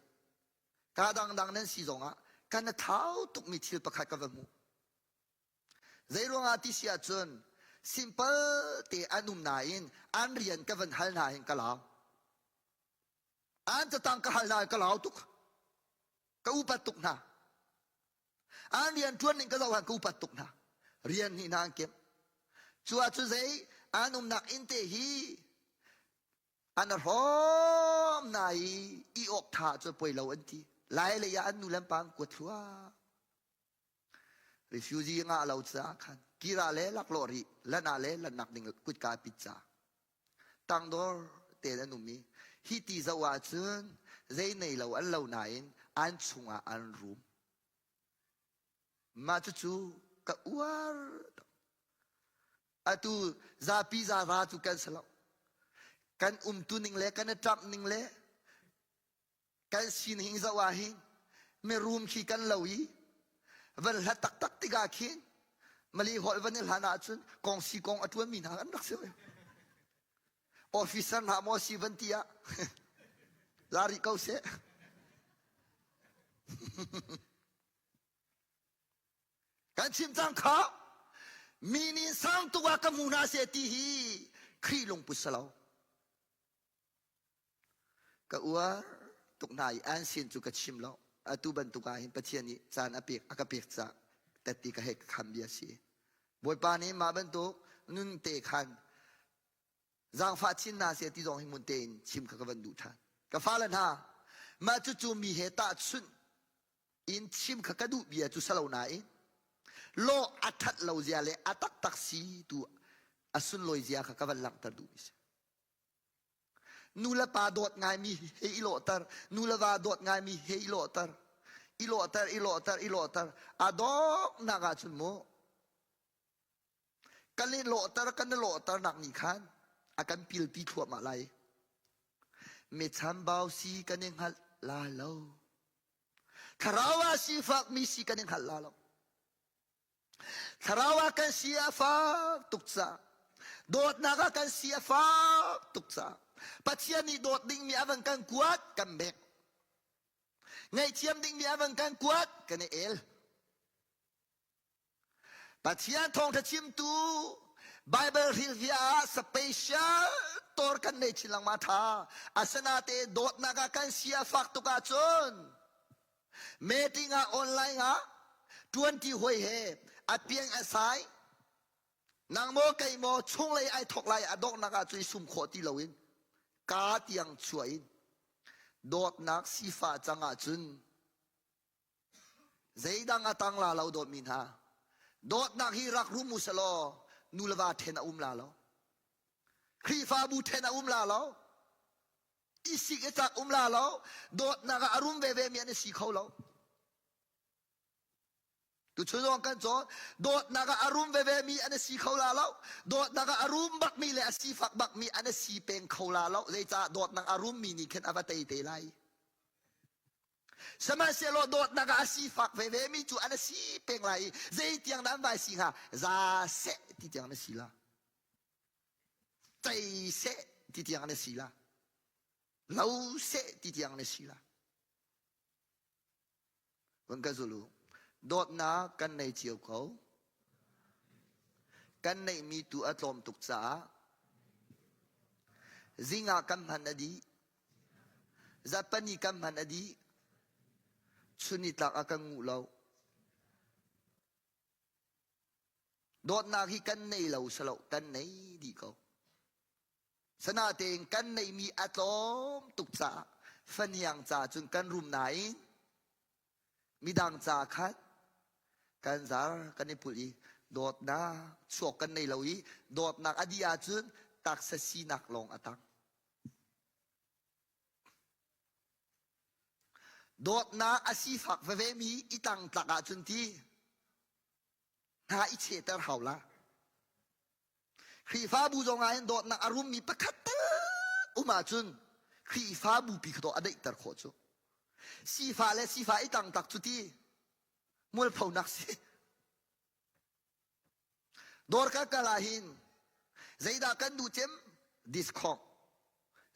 Speaker 1: ka dangdang nan si zongah kan a thau tukmi thil pakhat ka va hmuh. Zeiruangah ti si ahcun simple te an um nain an rian ka van hal hna hin ka lau. An catang ka hal hna ka lau tuk. Ka upat tuk hna. An rian ṭuan ning ka zoh han ka upat tuk hna. Rian nih hna an kemh. Cu ahcun zei an umnak inn te hi an hrawm na i i awk tha cu poi lo an ti. Lai lei ah an nu le an pa an kuat thluah. Refugee ngah lo caah khan kira le laklawh rih lan ah le lannak ding kutka pit ca tangdor tein an um i hi ti zoh ahcun zei nei lo an lo nain an chungah an rum. Mah cucu ka uar atu zapi zara cu kan si lo. Kan umtu ning le kan i ṭamh ning le kan sining zoh ah hin mirum khi kan lo i van hlat taktak tikah khin mali holh van i hlan ahcun kong si kong a ṭuanmi hna kan rak si officer hna maw si van ti ah la rih ko seh kan chim cang kha mi nih sang tuk ah ka hmu hna seh ti hi Khrih lungput si lo Ka uar tuk hna i an sin cu ka chim lo. Atu bantuk ah hin Pathian nih caan a pek a ka pek caah tette ka hei ka kham bia si. Bawipa nih mah bantuk nun te khan zaangfah chin hna seh ti zong hi mun tein chim kha ka van duh ṭhan. Ka fale hna, mah cucu mi he tahchunh in chim kha ka duh bia cu salo nain law a ṭhat lo zia le a taktak si tu a sunlawi zia kha ka van langhter duhmi si. Nu le pa dawt ngaimi he i lawhter, nu le va dawt ngaimi he i lawhter, i lawhter, i lawhter, i lawhter. A donghnak ahcun mu, kan i lawhter, kan i lawhternak nih khan a kan pilpi thluahmah lai. Mi chambau si kan i hngalh la lo. Thlarau ah sifakmi si kan i hngalh la lo. Thlarau ah kan si a fak tuk caah dawtnak ah kan si a fak tuk caah Pathian nih dawt dingmi a van kan kuat kan bek. Ngaihthiam dingmi a van kan kuat kan i el. Pathian thawngṭha chimtu Bible hrilhfiah ah special tor kan nei chin lengmang ṭha. Asinain dawtnak ah kan si a fak tuk ahcun Meeting ah online ah ṭuanṭi hawi he a piang a sai. Nang maw kei maw chunglei ai thawk lai a donghnak ah cun i sum khawh ti loin kaa tiang chuah in dawtnak sifah cang ahcun zeidang a tang la lo dawtmi hna. Dawtnak hi rak rum u selaw nu le va ṭhen a um la lo. Khrihfabu ṭhen a um la lo. I sik i cak um la lo dawtnak ah a rum veve mi an i si kho lo tuchun zong kan cawn dawtnak ah a rum veve mi an i si kho la lo dawtnak ah a rum bak mi le a sifak bak mi an i si peng kho la lo zeicah dawtnak a rum mi nih khin a va tei te lai sihmanhsehlaw dawtnak ah a sifak veve mi cu an i si peng lai i zeitiang dah an vai si hnga za seh ti tiang an i si la Cei seh ti tiang na si la. Lo seh ti tiang na si la. Van ka zul u. Dawtnak kan nei cio ko. Kan neihmi tu a tlawm tuk caah zing ah kan hman a dih. Zapani kan hman a dih. Chun ni tlak ah kan nguh lo. Dawtnak hi kan nei lo salo kan nei dih ko. Sanatein kan neihmi a tlawm tuk caah faniang ca cun kan rum nain midang ca khan kan zar kan i pulh i dawtnak chuak kan nei lo i dawtnak a dih ahcun taksa sinak lawng a tang. Dawtnak a sifak veve mi i tlangtlak ahcun ti hna i chehter hau la. Khrihfabu zong ah hin dawtnak a rummi pakhat tal um ahcun Khrihfabu pi kha dawh a daihter khawh cu. Sifah le sifah i tlangtlak cu ti mualphonak si. Dawr ka kal ah hin zeidah kan duh cem? Discount.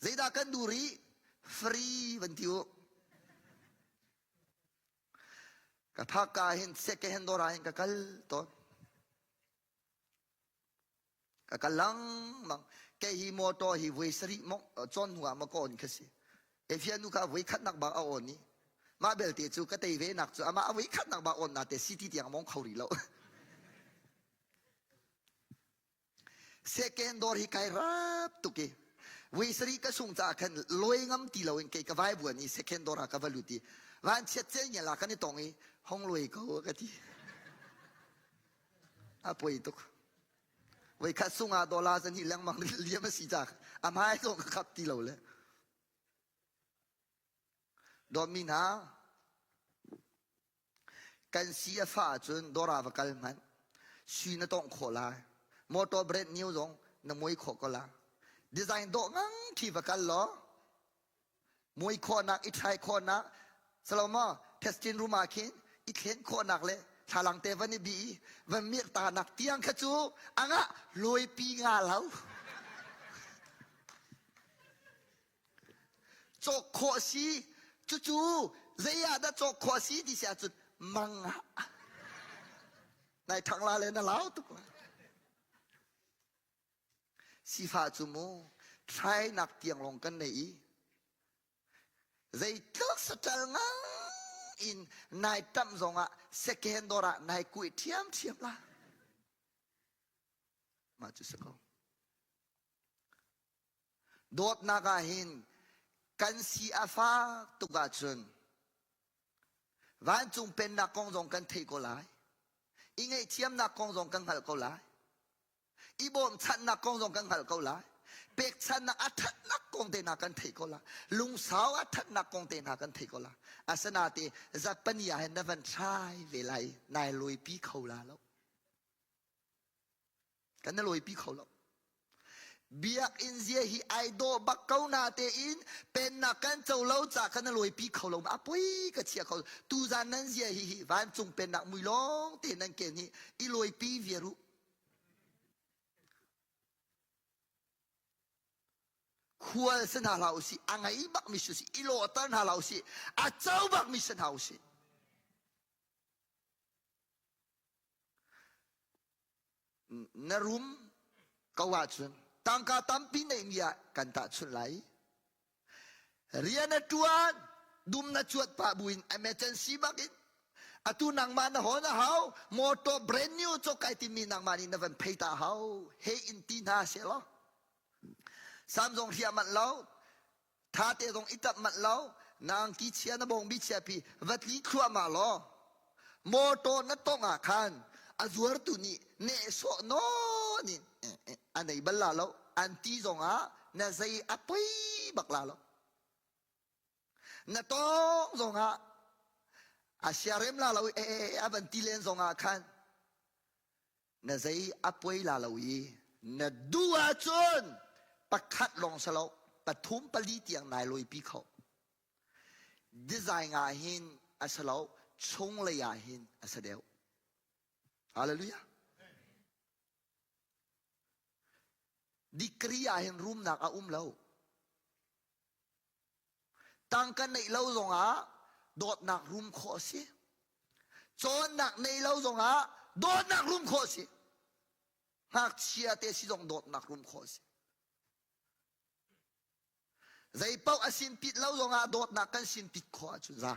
Speaker 1: Zeidah kan duh rih? Free van ti u. Ka phak ka hin second hand dawr ah hin ka kal tawn. Ka kal lengmang. Kei hi motor hi voi sarih mong cawn hnu ah ma ka on kha si. Efia nu kha voi khatnak bang a on i mah belte cu ka tei ve nak cu amah a voi khatnak bang on na te city tiang mong kho rih lo. Second door hi kai rap tuk i voi sarih ka sung caah khan lawi ngam ti loin kei ka vai buan i second door ah ka va lut i van chiat cel ngial ah kan i tong i hong lawi ko ka ti. A poi tuk. Voikhat sungah dollar zan hi lengmang liam a si caah a hmai zong ka khap ti lo le. Dawtmi hna, kan si a fah ahcun dawr ah va kal hmanh. Sui na tongh khawh lai. Motor brand new zong na mui khawh ko la. Design dawh ngang khi va kal law mui khawhnak i try khawhnak salomo testing room ah khin i thlen khawhnak le thlalang te van i bi i van mirh ta nak tiang kha cu anga lawipi nga lo cawk khawh si cucu zei ah dah cawk khawh si ti si ahcun mang ah nai thang la le na lau tuk la Sifah cu mu thlainak tiang lawng kan nei i zeitluk saṭal ngang in nai ṭamh zongah second dawr ah nai kuih ṭhiamṭhiam la. Mah cu si ko. Dawtnak ah hin kan si a fak tuk ahcun vancung pennak kong zong kan theih ko lai. I ngaihthiamnak kong zong kan hngalh ko lai. I bawmchanhnak kong zong kan hngalh ko lai. Pekchanhnak a ṭhatnak kong te hna kan theih ko lai. Lungsau a ṭhatnak kong te hna kan theih ko lai. Asinain zatpani ah hin na van try ve lai nai lawipi kho la lo. Kan na lawipi kho lo. Biakinn zia hi ai dawh bak ko na tein pennak kan co lo ca kan na lawipi kho lo a poi ka chia kho tuzan nan zia hi hi vancung pennak mui lawng te nan ken hi i lawipi viar u Khual si hna hlah usih, a ngei bakmi si usih, i lawhter hna hlah usih, a co bakmi si hna usih. Na rum ko ahcun tangka tampi neihmi ah kan tahchunh lai. Rian a ṭuan, dum na cuat pah buin emergency bak in atu nangmah na hawn a hau, motor brand new cawk kai timi nangmah nih na van phei ta hau, he in ti hna seh law. Sam zong hriah manh lo, tha te zong i tap manh lo, nangki chia na bawngbi chia pi va tli thluahmah law, motor na tong ah khan a zuartu nih nehsawh nawn in a nei bal la lo an ti zongah na zei a poi bak la lo na tong zongah a siarem la lo e a van ti len zongah khan na zei a poi la lo i na duh ahcun pakhat lawng si lo pathum pali tiang nai lawipi kho Design ah hin a si lo, chunglei ah hin a si deuh. Hallelujah. Degree ah hin rumnak a um lo. Tangka neih lo zongah dawtnak rum khawh a si. Cawnnak neih lo zongah dawtnak rum khawh a si. Ngakchia te si zong dawtnak rum khawh a si. Zeipaoh a sinpit lo zongah dawtnak kan sinpit khawh ahcun za.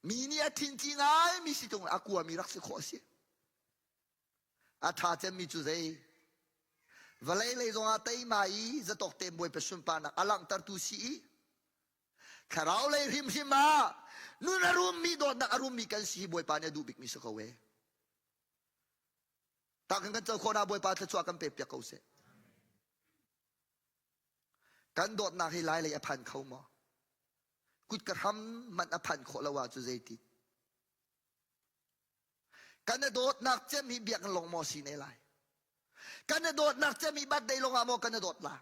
Speaker 1: Mi nih a thinci ngaimi si tung a kuami rak si khawh a si. A ṭha cemmi cu zei? Vawlei lei zongah teima i zatawk te Bawipa sunparnak a langhtertu si i thlarau lei hrimhrim ah nun a rummi dawtnak a rummi kan si hi Bawipa nih a duh bikmi si ko e. Tak kan co khawh na Bawipa thluachuah kan pek piak ko seh. Kan dawtnak hi lai lei a phan kho maw? Kut ka hram hmanh a phanh khawh lo ahcun zeiti? Kan i dawtnak cem hi biakinn lawng maw si ne lai? Kan i dawtnak cem hi birthday lawng ah maw kan i dawt la?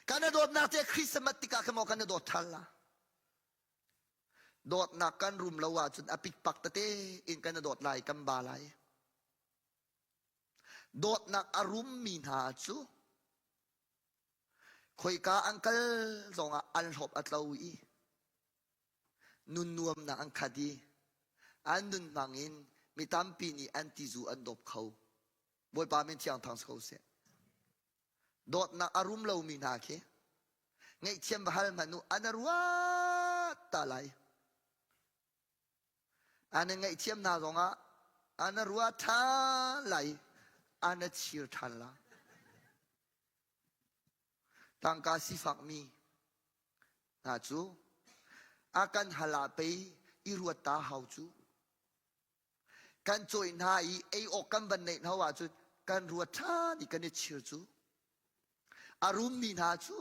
Speaker 1: Kan i dawtnak ce Christmas tikah khan maw kan i dawt ṭhan la? Dawtnak kan rum lo ahcun a pikpak tete in kan i dawt lai, kan ba lai. Dawtnak a rummi hna cu khoika an kal zongah an hlawp a tlo i nun nuamnak an khat i an nun hmang in mi tampi nih an tizu an dawp kho. Bawipa min thiang thang si ko seh. Dawtnak a rum lomi hna khi ngaihthiam va hal hmanh u an ruat ta lai. An i ngaihthiam hna zongah an ruat ṭhan lai, an i chir ṭhan la. Tangka sifakmi hna cu a kan hal ah pei i ruat ta hau cu. Kan cawih hna i ei awk kan van neih hna ahcun kan ruat ṭhan i kan i chir cu. A rummi hna cu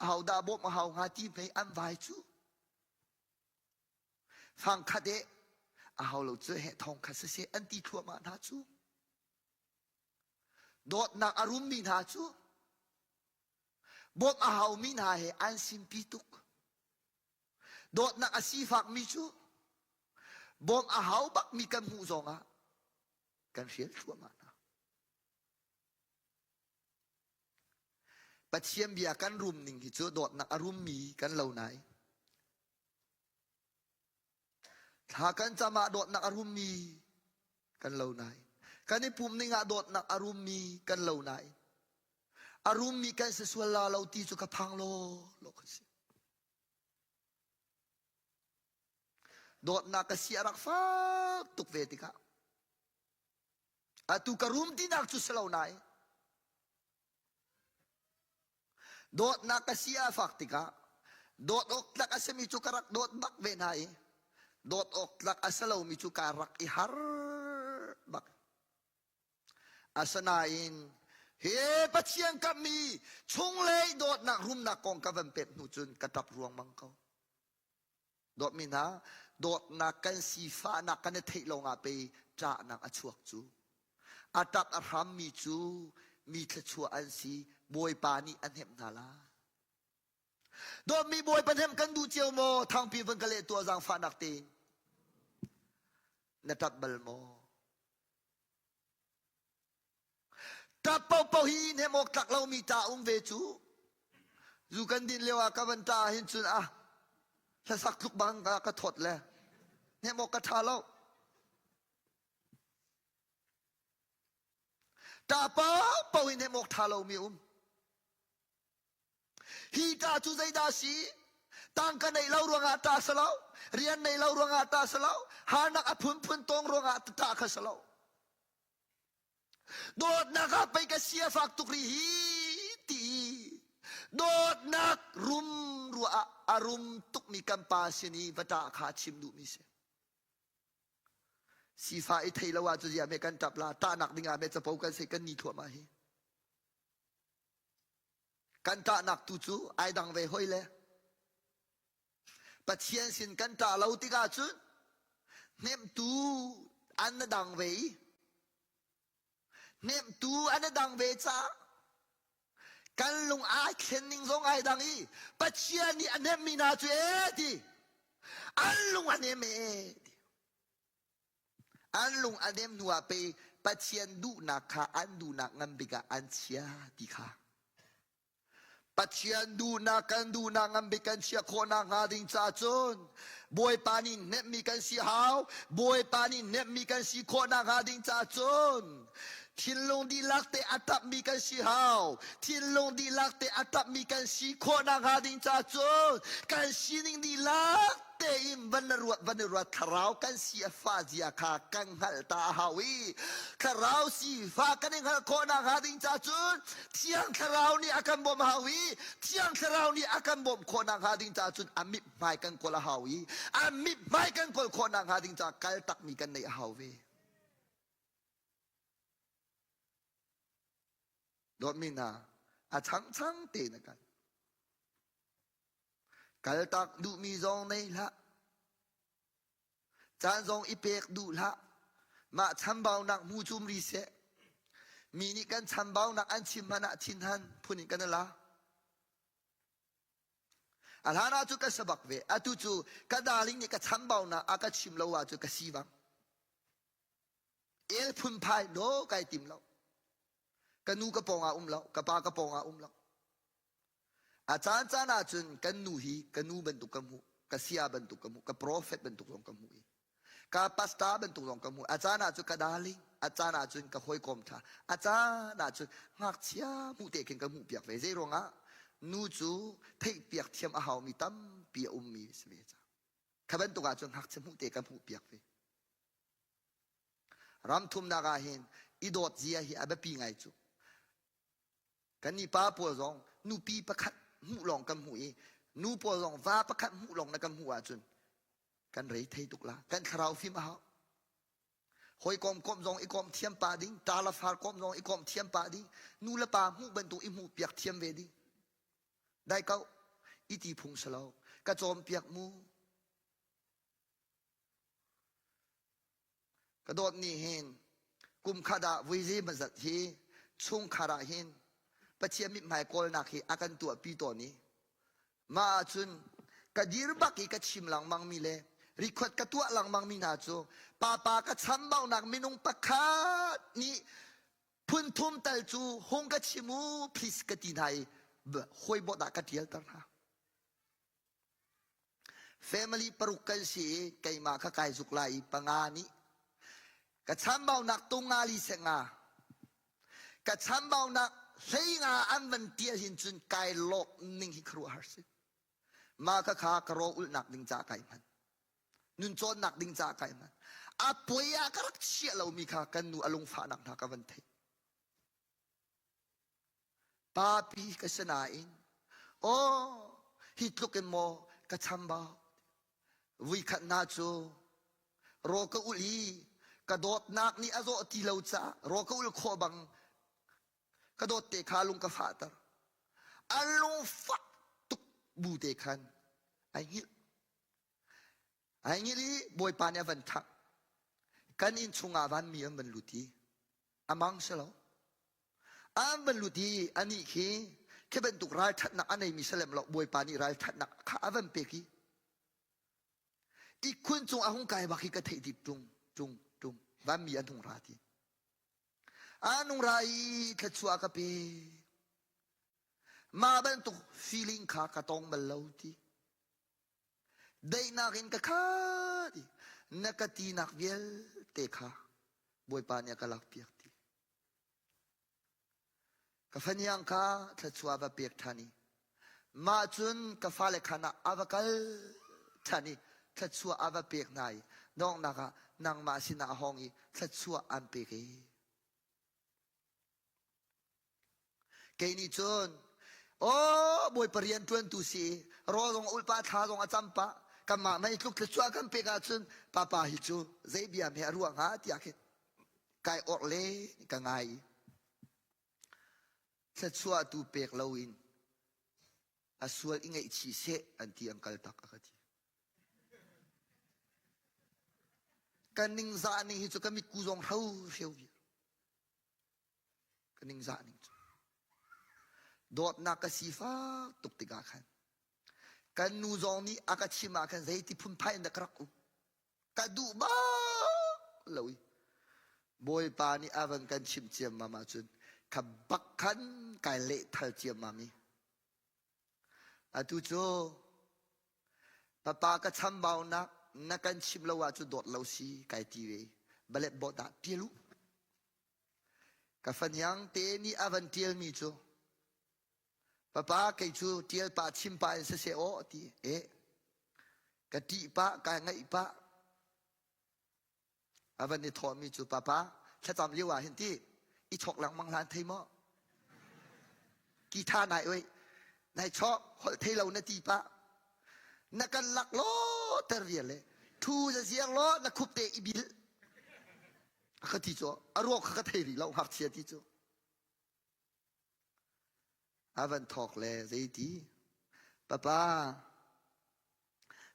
Speaker 1: ahodah bawmh a hau hnga ti hmei an vai cu. Fangkhat eh a hau lo cu he thong khat siseh an ti thluahmah hna cu. Dawtnak a rummi hna cu bawmh a haumi hna he an simpi tuk. Dawtnak a sifakmi cu bawmh a hau bakmi kan hmuh zongah kan hrial thluahmah hna. Pathian bia kan rum ning hi cu dawtnak a rummi kan lo nai. Thla kan cam ah dawtnak a rummi kan lo nai. Kan i pum ning ah dawtnak a rummi kan lo nai. A rummi kan si sual la lo ti cu ka phang law law ka si. Dawtnak ka si a rak fak tuk ve tikah atu ka rum tinak cu si lo nain Dawtnak ka si a fak tikah dawt awk tlak a simi cu ka rak dawt bak ve hna i dawt awk tlak a si lomi cu kaa rak i har bak. Asinain he Pathian kammi chunglei dawtnak rumnak kong ka van pek hnu cun ka ṭap ruangmang ko. Dawtmi hna, dawtnak kan sifahnak kan i theih lawngah pei ṭahnak a chuak cu. A ṭap a hrammi cu mi thluachuah an si, Bawipa nih a hnemh hna lai. Dawtmi Bawipa hnemh kan duh cio maw? Thangpi van ka leh tuah zaangfahnak tein. Na ṭap bal maw? Ṭap paohpaoh hi hnem awk tlak lomi ṭa um ve cu. Zu kan din lio ah ka van ṭah ahhin cun ah hlasak tluk bang ka ka thawt le hnem awk ka ṭha lo. Ṭah paohpaoh hi hnem awk ṭha lomi um. Hi ṭah cu zeidah a si? Tangka neih lo ruangah ṭah si lo, rian neih lo ruangah ṭah si lo, harnak a phunphun tong ruangah ṭah kha si lo. Dawtnak ah pei ka sia fak tuk rih hi ti dawtnak rum ruah ah a rum tukmi kan pa sin i va ṭah kha a chim duhmi si. Sifa i thei lo ah cu zia me kan ṭap la ṭahnak ding ah me capo kan sei kan ni thluahmah hi. Kan ṭahnak tu cu ai dang ve hoi le. Pathian sin kan ṭah lo tikah cun hnemhtu an na dang ve i hnemhtu an i dang ve caah kan lung aa thlen ning zong ai dang i Pathian nih a hnemhmi hna cu ee ti an lung a nem ee ti an lung a nem hnu ah pei Pathian duhnak kha an duhnak ngan bik ah an chia ti kha Pathian duhnak kan duhnak nganbik kan chiah khawhnak hnga ding ca cun Bawipa nih hnemhmi kan si hau. Bawipa nih hnemhmi kan si khawhnak hnga ding ca cun thinlung dihlak te a tapmi kan si hau. Thinlung dihlak te a tapmi kan si khawhnak hnga ding ca cun kan sining dihlak tein van na ruat van i ruat thlarau kan si a fa zia kha kan hngalh ta a hau i thlarau sifa kan i hngalh khawhnak hnga ding ca cun thiang thlarau nih a kan bawmh hau i thiang thlarau nih a kan bawmh khawhnak hnga ding ca cun a mithmai kan kawl a hau i a mithmai kan kawl khawhnak hnga ding ca kal takmi kan neih a hau ve dawtmi hna a changchang te na kal Kaltak duhmi zong nei hlah. Caan zong i pek duh hlah. Mah chambaunak hmu cum ri seh. Mi nih kan chambaunak an chim hmanh ah thinhan phun in kan i la. A hlan ah cu ka sabak ve. Atu cu ka darling nih ka chambaunak a ka chim lo ahcun ka si bang. El phunphai no kai tim lo. Ka nu ka pawng ah um lo. Ka pa ka pawng ah um lo. A caan caan ahcun kan nu hi ka nu bantuk ka hmuh, ka sia bantuk ka hmuh, ka prophet bantuk zong ka hmuh i ka pastor bantuk zong ka hmuh. A caan ahcun ka darling, a caan ahcun ka hawikom ṭha, a caan ahcun ngakchia hmuh te khin ka hmuh piak ve. Zei ruangah nu cu theihpiak thiam a haumi tampi a ummi si ve ca. Kha bantuk ahcun ngakchia hmuh te ka hmuh piak ve. Ram thumnak ah hin i dawt zia hi a biapi ngai cu. Kannih pa pawl zong nupi pakhat hmuh lawng kan hmuh i nu pawl zong va pakhat hmuh lawng na kan hmuh ahcun kan rei thei tuk la. Kan thlarau fim a hau. Hawikom komh zong i komh thiam pah ding, ṭa le far komh zong i komh thiam pah ding, nu le pa hmuh bantuk i hmuh piak thiam ve ding. Dai ko, i ti phung si lo. Ka cawnpiak mu. Ka dawt nih hin kum khat ah vui zeimawzat hi chungkhar ah hin Pathian mithmai kawlnak hi a kan tuahpi tawn i mah ahcun ka dir bak i ka chim lengmang mi le rikhuat ka tuah lengmang mi hna cu papa ka chambaunak minung pakhat nih phun thum tal cu hung ka chim u please ka ti hna i hawi bawt ah ka ṭialter hna. Family paruk kan si i keimah kha kai zuk lai i panga nih ka chambaunak tung nga li seh nga ka chambaunak hlei nga an van tial hin cun kai lawk ning hi khuaruahhar si. Mah kha kha ka raw ulhnak ding ca kai hman. Nun cawnnak ding ca kai hman. A puai ah ka rak chiah lomi kha kan nu a lungfahnak hna ka van theih. Papi ka si nain aw hi tluk in maw ka chambau. Vuikhat hna cu raw ka ulh i ka dawtnak nih a zawh ti lo caah raw ka ulh khawh bang ka dawt te kha lung ka fahter. A lungfah tuk bu te khan ai hngilh. Ai hngilh i Bawipa nih a van thangh. Kan inn chungah vanmi an van lut i a mang si lo. An van lut i anih khi khi bantuk ralṭhatnak a neimi salem lo Bawipa nih ralṭhatnak kha a van pek i ihkhun cung a hung kai bak hi ka theih dip ṭung ṭung ṭung vanmi an hung ra ti. An hung ra i thluachuah ka pe. Mah bantuk feeling kha ka tong bal lo ti. Daihnak in ka khat i na ka tinak vialte kha Bawipa nih a ka lakpiak ti. Ka faniang kha thluachuah va pek ṭhan i mah cun ka fale khan ah a va kal ṭhan i thluachuah a va pek hna i donghnak ah nangmah sinah a hawng i thluachuah an pek i Kei nih cun, aw Bawipa rian ṭuantu si i rawl zong a ulh pah, thla zong a cam pah, kanmah mei tluk thluachuah kan pek ahcun papa hi cu zei bia hme a ruah hnga tiah khin kai orh le ka ngai i thluachuah tu pek loin a sual i ngaihchih seh an ti an kal tak a ka ti. Ka ningzah ning hi cu ka mitku zong hro hreu viar. Ka ningzah ning cu. Dawtnak ka sifak tuk tikah khan kan nu zong nih a ka chim ah khan zeiti phunphai in dah ka rak um. Ka duh bak lo i Bawipa nih a van kan chimh ciammam ahcun kha bak khan kai lehthal ciammam i atu cu papa ka chambaunak na kan chimh lo ahcun dawt lo si kai ti ve balet bawt ah ṭial u Ka faniang te nih a van ṭialmi cu papa kei cu ṭial pah chim pah in siseh aw a ti. Eh, ka ṭih pah, kai ngaih pah. A van i thawhmi cu papa thlacam lio ah hin ti i chok lengmang hlan thei maw? Ki tha nai oi, nai chok holh thei lo na ti pah. Na kan lak law ter vial le thu za ziang law na khup te i bil. A ka ti cu a ruak kha ka thei rih lo ngakchia ti cu. A van thawk le zeiti papa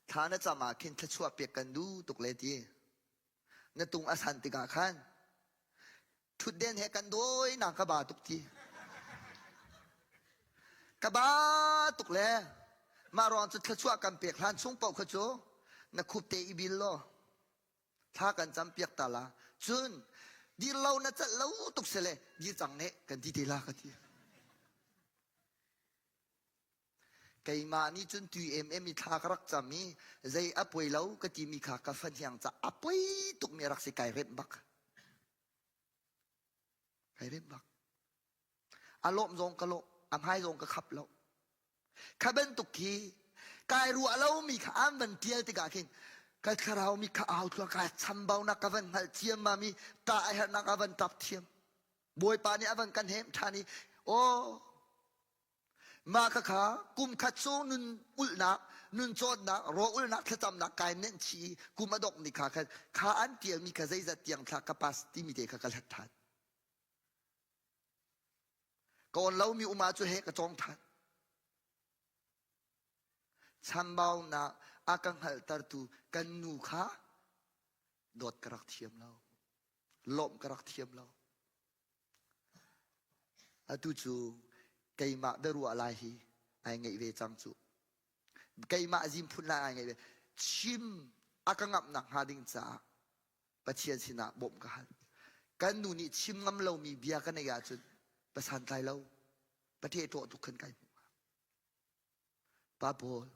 Speaker 1: thla na cam ah khin thluachuah pek kan duh tuk le ti. Na tung a san tikah khan ṭhutden he kan dawi na ka ba tuk ti. Ka ba tuk le mah ruang cu thluachuah kan pek hlan chung paoh kha cu na khup te i bil law thla kan cam piak ta la. Cun dir lo na celh lo tuk sele dir cang ne kan ti te la ka ti. Keimah nih cun tui emem i thla ka rak cam i zei a poi lo ka timi kha ka fahniang ca a poi tukmi a rak si kai remh bak. Kai remh bak. A lawm zong ka lawm, a hmai zong ka khap lo. Kha bantuk khi kai ruah lomi kha an van tial tikah khin ka thlarau mi kha au thluak ka chambaunak ka van hngalh ciammam i ta a herhnak a van tap thiam. Bawipa nih a van kan hem ṭhan i aw Mah khakha kum khat chung nun ulhnak, nun cawnnak, raw ulhnak, thlacamnak kai nenh chih i kum a dongh ni kha khan kha an tialmi kha zeizat tiang thla ka pass timi te kha ka hlat ṭhan. Ka on lomi um ah cu he ka cawng ṭhan. Chambaunak a ka hngalhtertu kan nu kha dawt ka rak thiam lo. Lawmh ka rak thiam lo. Atu cu keimah biaruah lai hi ai ngeih ve cang cu. Keimah zimphun lai ai ngeih ve. Chim a ka ngamhnak hnga ding caah Pathian sinah bawmh ka hal. Kan nu nih chim ngam lomi bia ka neih ahcun pasan tlai lo, pathe ṭawh tuk khan kai hmu. Pa pawl,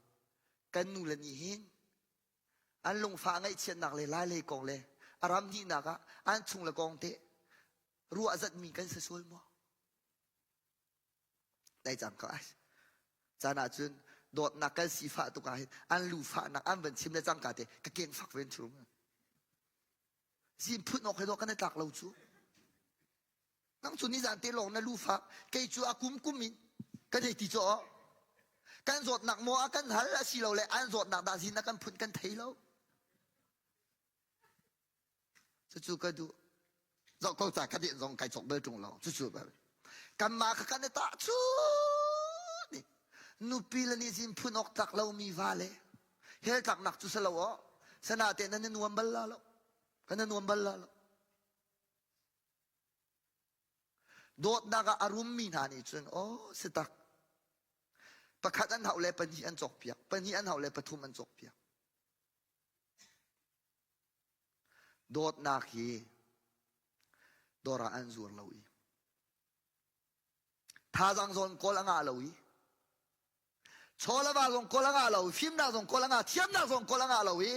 Speaker 1: kan nu le nih hin an lungfah ngaihchiatnak le lailei kong le a ram hnihnak ah an chung le kong te ruah zatmi kan si sual maw? Dai cang ko ai. Caan ah cun dawtnak kan sifah tuk ah hin an lu fahnak an van chim le cangka te ka keng fak ven chung. Zin phun awk he dawh kan i tlak lo cu. Nang cu nizan te lawng na lu fak, kei cu a kum kum in kan hei ti cu kan zawtnak maw a kan hal asilole an zawtnak dah zin a kan phun kan thei lo. Cucu ka duh. Zoh ko ca ka deh zong kai cawk bal ṭung lo. Cucu kanmah kha kan i tah cu ni nupi le nih zin phun awk tlak lomi va le hell tlaknak cu si lo aw sana te nan i nuam bal la lo kan i nuam bal la lo Dawtnak ah a rummi hna nih cun aw si tak pakhat an hauh le pahnih an cawkpiak pahnih an hauh le pathum an cawkpiak dawtnak hi dawr ah an zuar lo i thazaang zawn kawl a ngah lo i chaw le va zong kawl a ngah lo fimnak zong kawl a ngah thiamnak zong kawl a ngah lo i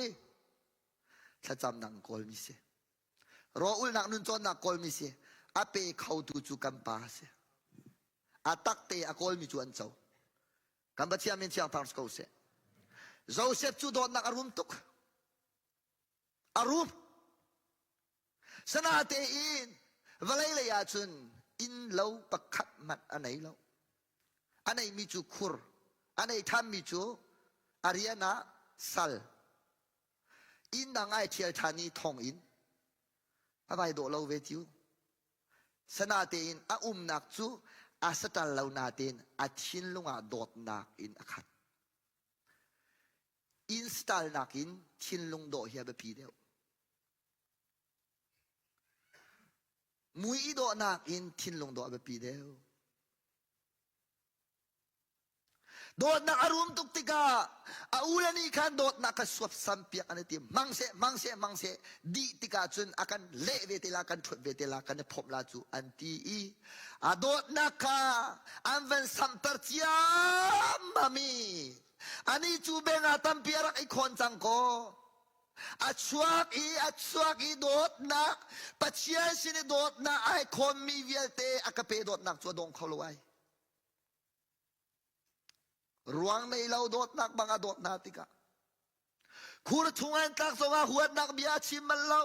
Speaker 1: thlacamnak kawlmi si Rawlulhnak nun cawnnak kawlmi si. A pe khotu cu kan pa si. A takte a kawlmi cu an co. Kan Pathian min thiang thang si ko seh. Joseph cu dawtnak a rum tuk. A rum. Sanatein vawlei lei ahcun inn lo pakhat hmanh a nei lo. A neimi cu khur. A nei thanmi cu a rian ah sal. Inn dang ai ṭhial ṭhan i thonginn a vai dawh lo ve tiu. Sanatein a umnak cu a saṭal lo natein a thinlung ah dawtnak in a khat. Inn saṭalnak in thinlung dawh hi a biapi deuh. Mui i dawhnak in thinlung dawh a biapi deuh. Dawtnak a rum tuk tikah a ule nih khan dawtnak kha suapsam piak an i tim. Hmang seh, hmang seh, hmang seh. Dih tikah cun a kan leh ve te la, kan ṭhuat ve te la, kan i phomh la cu an ti i a dawtnak kha an van samter ciammam i anih cu beng ah tampi a rak i khawn cang kaw a chuak i a chuak i dawtnak Pathian sin i dawtnak ai khawnmi vialte a ka pe dawtnak cu a dong kho lo ai. Ruang nei lo dawtnak bang a dawt hna tikah khur chung an tlak zongah huatnak bia a chim bal lo.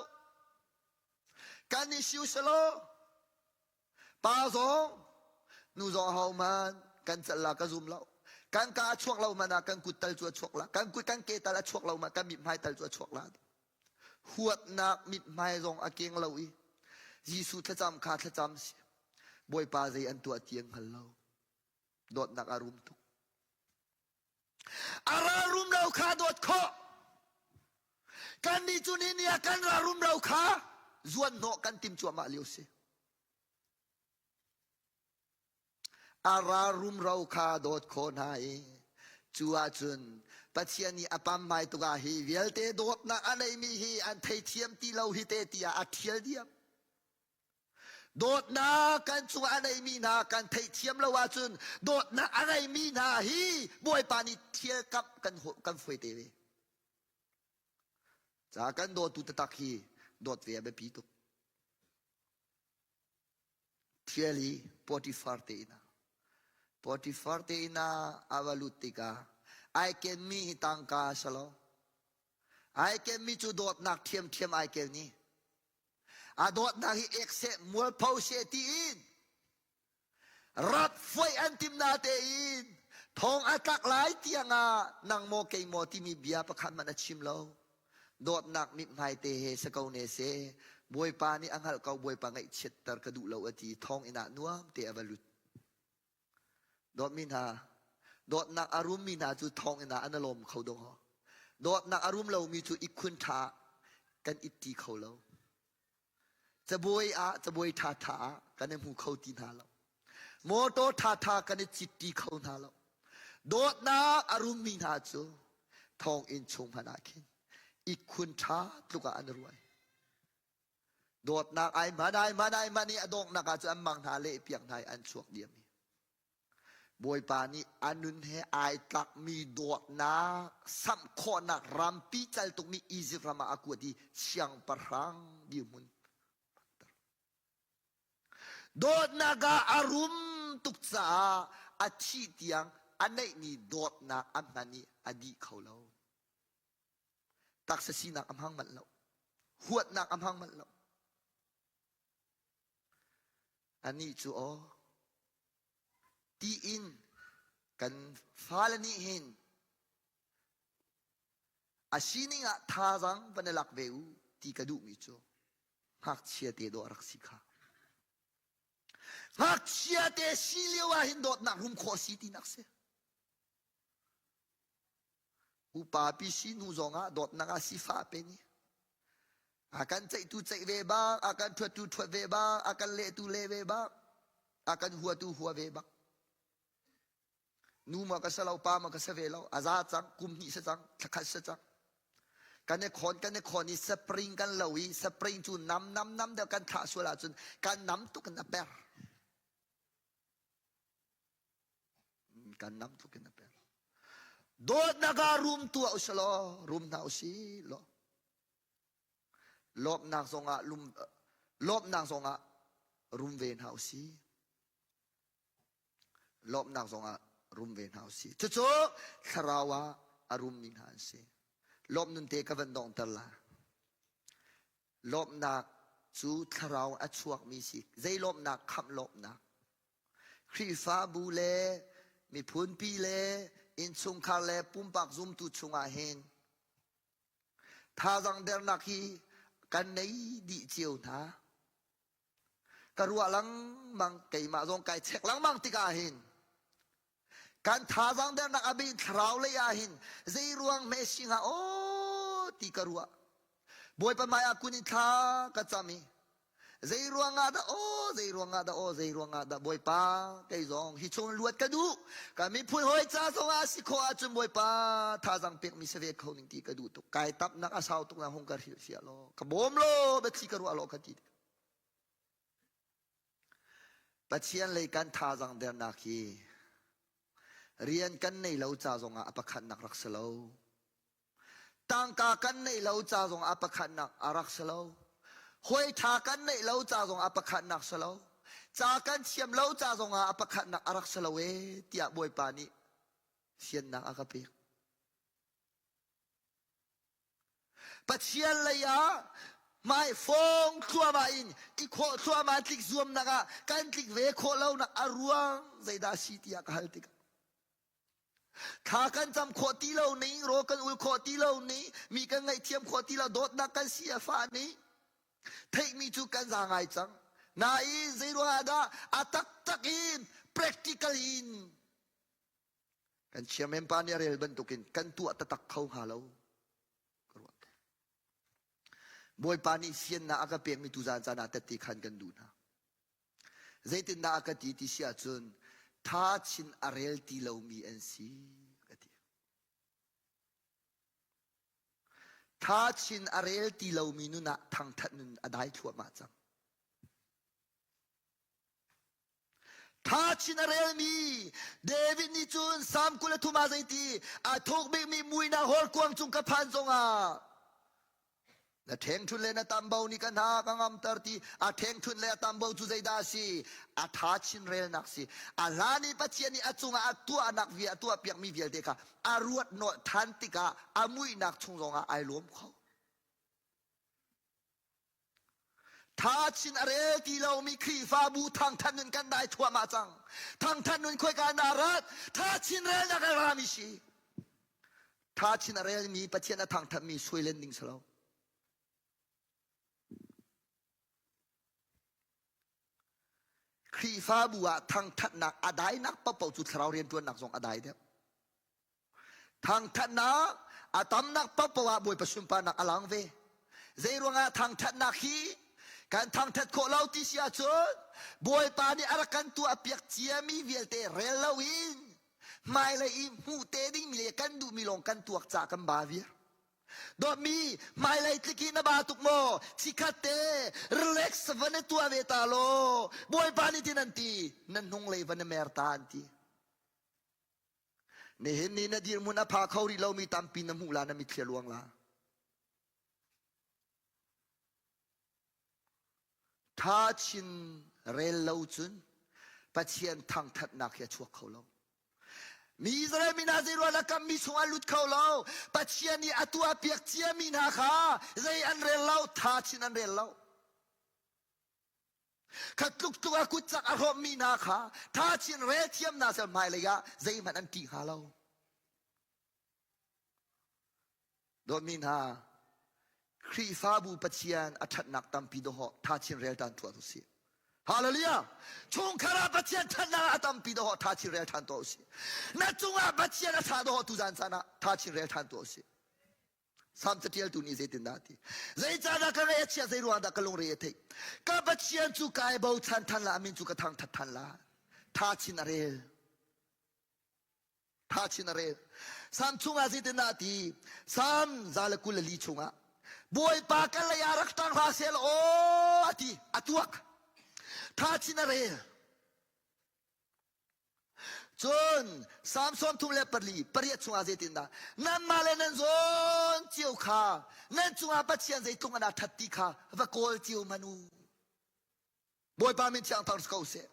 Speaker 1: Kan i siu selaw pa zong nu zong ho man kan celh la ka zum lo. Kan ka a chuak lo man ah kan kut tal cu a chuak la. Kan kut kan ke tal a chuak lo man kan mithmai tal cu a chuak la. Huatnak mithmai zong a keng lo i Jesuh thlacam kha thlacam si. Bawipa zei an tuah ti an hngal lo. Dawtnak a rum tuk. A ral rum lo kha dawt khawh. Kannih cu ni ni ah kan ra rumro kha zuan hnawh kan tim cuahmah lio si. A ra rumro kha dawt khawh hna i cu ahcun Pathian nih a pamhmai tuk ah hi vialte dawtnak a neimi hi an theithiam ti lo hi te tiah a ṭhial diam. Dawtnak kan cungah a neimi hna kan theihthiam lo ahcun dawtnak a ngeimi hna hi Bawipa nih thialkamh kan kan fuai te ve. Ca kan dawtu taktak hi dawt ve a biapi tuk. Thial i Potifar te inn ah Potifar te inn ah a va lut tikah ai kenmi hi tangka a si lo. Ai kenmi cu dawtnak ṭhiamṭhiam ai ken i a dawtnak hi ek seh mualpho seh tiin rat foih an tim na tein thong a tlak lai tiang ah nang maw kei maw timi bia pakhat hmanh a chim lo. Dawtnak mithmai te he si ko ne seh. Bawipa nih a hngalh ko Bawipa ngaihchiatter ka duh lo a ti thonginn ah nuam te a va lut. Dawtmi hna, dawtnak a rummi hna cu thonginn ah an i lawm kho dawh. Dawtnak a rum lomi cu ihkhun ṭha kan itti kho lo. Cabuai ah cabuai ṭhaṭha ah kan i hmu kho ti hna lo. Motor ṭhaṭha kan i cit ṭi kho hna lo. Dawtnak a rummi hna cu thonginn chung hmanh ah khin ihkhun ṭha tluk ah an ruai. Dawtnak ai hman ai hman ai hman i a donghnak ah cun an mang hna leh piak hna i an chuak diam i Bawipa nih a nun he ai tlakmi dawtnak samh khawhnak rampi cal tukmi Izipt ram ah a kuat i siangpahrang dirhmun Dawtnak ah a rum tuk caah a thih tiang a neihmi dawtnak a hman i a dih kho lo. Taksa sinak a hmang manh lo. Huatnak a hmang manh lo. Anih cu aw tiin kan fale nih hin a sining ah thazaang van i lak ve u ti ka duhmi cu ngakchia te dawh a rak si kha. Ngakchia te si lio ah hin dawtnak rum khawh si tinak si. Upa pi si hnu zongah dawtnak ah sifah pe ni. A kan ceihtu ceih ve bang, a kan ṭhuattu ṭhuat ve bang, a kan lehtu leh ve bang, a kan huatu hua ve bang. Nu ma ka si lo, pa ma ka si ve lo, a za cang, kum hnih si cang, thlakhat si cang. Kan i khawn, kan i khawn i spring kan lo i spring cu nam nam nam deuh kan thlah sual ahcun kan nam tuk in a per. Kan nam tuk in a per. Dawtnak ah rum tuah usih law, rum hna usih law. Lawmhnak zongah lum, lawmhnak zongah rum ve hna usih. Lawmhnak zongah rum ve hna usih. Cucu thlarau ah a rummi hna an si. Lawmh nun te ka van donghter la. Lawmhnak cu thlarau a chuakmi si. Zei lawmhnak? Khamh lawmhnak. Khrihfabu le miphunpi le innchungkhar le pumpak zumtu chungah hin thazang dernak hi kan nei dih cio hna. Ka ruah lengmang keimah zong kai chek lengmang tikah hin kan thazang dernak a bin thlarau lei ah hin zei ruang hme si hnga aw ti ka ruah. Bawipa hmai ah kun in thla ka cam i zei ruangah dah aw zei ruangah dah aw zei ruangah dah Bawipa kei zong hi chung luat ka duh ka miphun hawi ca zongah si khawh ahcun Bawipa thazang pekmi si ve kho ning ti ka duh tuk kai tapnak a sau tuk na hung ka hrilh fiah law ka bawm law biathli ka ruah law ka ti Pathian lei kan thazang dernak hi rian kan nei lo ca zongah a pakhatnak rak si lo Tangka kan neih lo ca zong ah pakhatnak a rak si lo. Hawi ṭha kan neih lo ca zong ah pakhatnak si lo. Ca kan thiam lo ca zong ah a pakhatnak a rak si lo ee tiah Bawipa nih fiannak a ka pek. Pathian lei ah hmaifong thluahmah in i khawh thluahmah tlik zuamnak ah kan tlik ve khawh lonak a ruang zeidah a si tiah ka hal tikah Thla kan cam khawh ti lo ning, rawl kan ul khawh ti lo ning, mi kan ngaihthiam khawh ti lo, dawtnak kan si a fah ning. Theihmi cu kan za ngai cang. Nain zeiruangah dah a taktak in practical in kan chairman pa nih a rel bantukin kan tuah taktak kho hnga lo. Ka ruah. Bawipa nih fiannak a ka pekmi tuzaan caan ah tette khan kan duh hna. Zeitindah a ka ti ti si ahcun tha chin a rel ti lomi an si ka ti. Tha chin a rel ti lomi nun ah thangthat nun a dai thluahmah cang. Tha chin a relmi David nih cun Salm 23 ah zeiti a thuk bikmi muihnak horkuang cung ka phan zongah na ṭhengṭhun le na tambo nih ka hna ka ngamter ti a ṭhengṭhun le a tambo cu zeidah a si a tha chin relnak si a hlan i Pathian nih a cungah a tuahnak via a tuahpiakmi vialte kha a ruat nolh ṭhan tikah a muihnak chung zongah ai lawm kho Tha chin a rel ti lomi Khrihfabu thangthat nun kan dai thuahmah cang. Thangthat nun khoika na rat? Tha chin relnak a rami si. Tha chin a relmi Pathian a thangthatmi suai len ding si lo. Khrihfabu ah thangthatnak a dainak paohpaoh cu thlarau rianṭuannak zong a dai deuh. Thangthatnak a tamnak paohpaoh ah Bawipa sunparnak a lang ve. Zeiruangah thangthatnak hi kan thangthat khawh lo ti si ahcun Bawipa nih a rak kan tuahpiak ciami vialte rel loin hmailei i hmuh te dingmi le kan duhmi lawng kan tuak caah kan ba viar. Dawtmi hmailei tlik hi na ba tuk maw? Chikhat te relax va na tuah ve ta law Bawipa nih tin an ti na hnunglei va na mer ta an ti. Nihin ni na dirhmun a pha kho rih lomi tampi na hmuh la na mitthli a luang la. Tha chin rel lo cun Pathian thangthatnak hi a chuak kho lo. Mi Israel mi hna zei ruah dah kammi chungah lut kho lo. Pathian nih a tuah piak ciami hna kha zei an rel lo, tha chin an rel lo. Kha tluk tluk a kut cak a hrawmmi hna kha tha chin rel thiam hna sel hmailei ah zeihmanh an ṭih hnga lo. Dawtmi hna, Khrihfabu Pathian a ṭhatnak tampi dawhawh tha chin rel ṭan tuah usih. Hallelujah! Chungkhar ah Pathian ṭhatnak a tampi dawhawh tha chin rel ṭhan tuah usih. Na cungah Pathian a ṭha dawhawh tuzan caan ah tha chin rel ṭhan tuah usih. Salm catialtu nih zeitindah a ti? Zeicahdah ka ngaih a chia, zei ruangah dah ka lungre a theih? Ka Pathian cu kai bochan than la, a min cu ka thangthat than la. Tha chin a rel. Tha chin a rel. Salm chungah zeitindah a ti? Salm 124 chungah Bawipa ka lei ah rak ṭang hlah seh aw a ti. A tuak. Tha chin a rel. Cun Salm 34 pariat chungah zeitindah nanmah le nan zawn cio kha nan cungah Pathian zeitluk an ṭhat ti kha va kawl cio hmanh u. Bawipa min thiang thang si ko seh.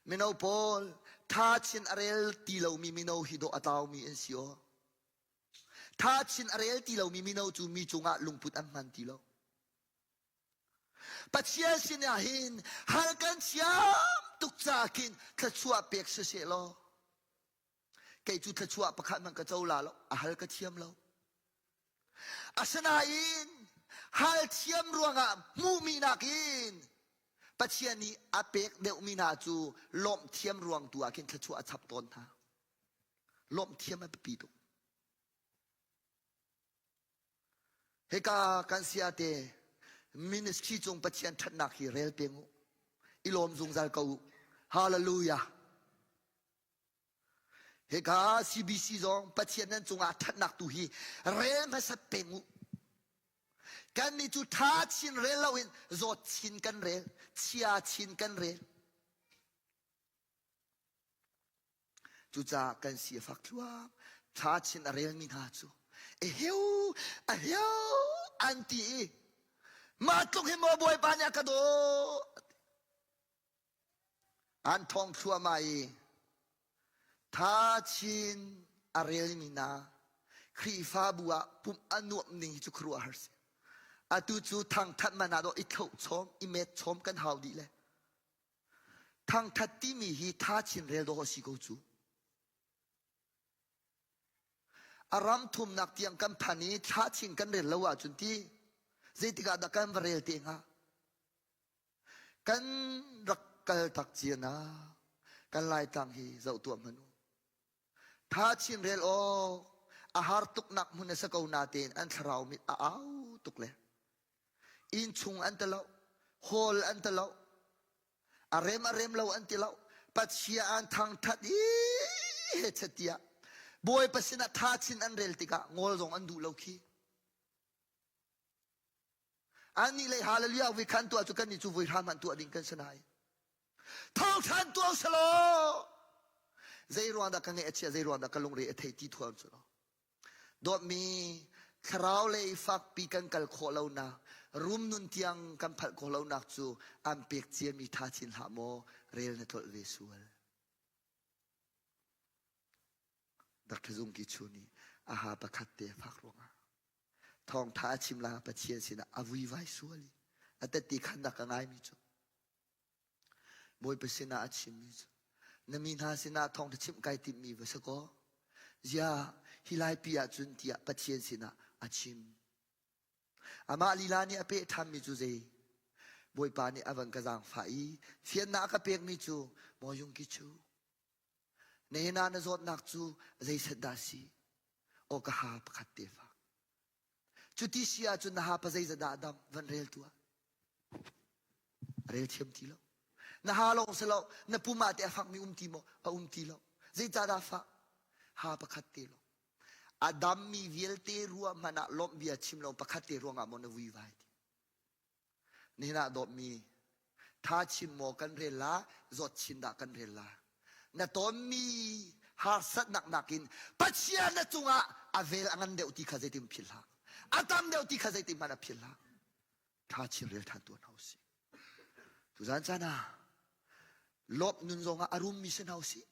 Speaker 1: Mino pawl tha chin a rel ti lomi mino hi dawh a tlaumi an si aw. Tha chin a rel ti lomi mino cu mi cungah lungput an hman ti lo. Pathian sinah hin hal kan thiam tuk ca khin thluachuah pek siseh law kei cu thluachuah pakhat hmanh ka co la lo a hal ka thiam lo asinain hal thiam ruangah hmuhmi nakin Pathian nih a pek deuhmi hna cu lawmh thiam ruang tu ah khin thluachuah a chap tawn hna lawmh thiam a biapi tuk Hika kan sia te ministry cung Pathian ṭhatnak hi rel peng u. I lawm zungzal ko u. Hallelujah. Hika CBC zong Pathian nan cungah ṭhatnak tu hi rel hmasat peng u. Kan nih cu ṭha chin rel loin zawt chin kan rel, chia chin kan rel. Cucaah kan si a fak thluam. Thla chin a relmi hna cu eheu aheu an ti i mah tluk hi maw Bawipa nih a ka dawt. An thawng thluahmah i tha chin a relmi hna Khrihfabu ah pumh a nuamh ning hi cu khuaruahhar si. Atu cu thangthat man ah dawh i thloh chom, i met chom kan hau dih le. Thangthat timi hi tha chin rel dawh a si ko cu. A ram thumnak tiang kan phan i thla chin kan rel lo ahcun ti zeitik ah dah kan va rel te hnga? Kan rak kal tak cia na kan Laitlang hi zoh tuah hmanh u. Tha chin rel awk a har tuknak hmun a si ko natein an thlarau mit a au tuk. tuk le inn chung an ti lo hall an ti lo a rem a rem lo an ti lo Pathian an thangthat i he tiah Bawipa sinah tha chin an rel tikah ngol zong an duh lo khi Annih lei hallelujah vui khan tuah cu kannih cu vui hram an tuah ding kan si nai. Thawngthan tuah selaw zei ruang dah ka ngeih a chia zei ruang dah ka lungre a thei ti thuam cu lo. Dawtmi thlarau lei fakpi kan kal khawh lonak rum nun tiang kan phalh khawh lonak cu an pek ciami tha chin hlah maw rel na tlolh ve sual. Dr. Zung Ki Chu nih a ha pakhat te fak ruangah thawngtha a chim la Pathian sinah a vuivai sual i a tette khannak ka ngaimi cu Bawipa sinah a chimmi cu na mi hna sinah thawngtha chimh kai timhmi va si kaw zia hi laipi ahcun tiah Pathian sinah a chim amah lila nih a peh ṭhanmi cu zei Bawipa nih a van ka zaangfah i fiannak a ka pekmi cu maw yungki chu Nihin ah na zawtnak cu zeiset dah si? Aw ka ha pakhat te fak. Cuti si ahcun na ha pa zeizat dah dam van rel tuah. Rel thiam ti lo. Na ha lawng si lo, na pum ah te a fakmi um ti maw? A um ti lo. Zeicahdah fah? Ha pakhat te lawng. A dammi vialte ruah hmanh ah lawmh bia chim lo pakhat te ruangah maw na vuivai ti. Nihin ah dawtmi tha chin maw kan rel la zawt chin dah kan rel la na tonmi harsatnak nakin Pathian na cungah a vel a ngan deuh ti kha zeitin philh hlah a tam deuh ti kha zeitin hmanh a philh hlah tha chin rel than tuan hau si tuzan caan ah lawmh nun zongah a rummi si hna usih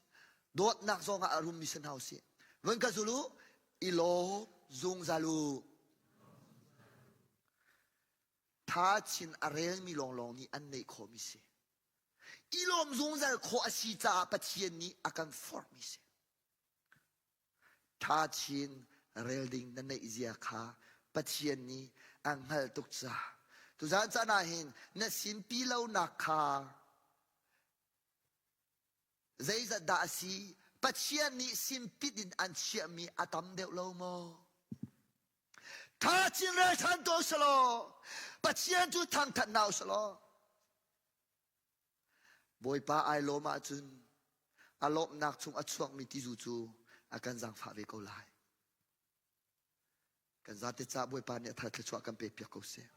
Speaker 1: dawtnak zongah a rummi si hna usih vun ka zul u i lawm zungzal u Tha chin a relmi lawnglawng nih an neih khawhmi si. I lawm zungzal khawh a si caah Pathian nih a kan forhmi si. Tha chin rel ding na neih zia kha Pathian nih a hngalh tuk caah tuzaan caan ah hin na sinpi lonak kha zeizat dah a si Pathian nih sinpit in an chiahmi a tam deuh lo maw? Tha chin rel ṭhan ko selaw Pathian cu thangṭhat hna uselaw Bawipa ai lawm ahcun a lawmhnak chung a chuakmi tizu cu a kan zaangfah ve ko lai. Kan zate ca Bawipa nih a thar thluachuah kan pek piak ko seh.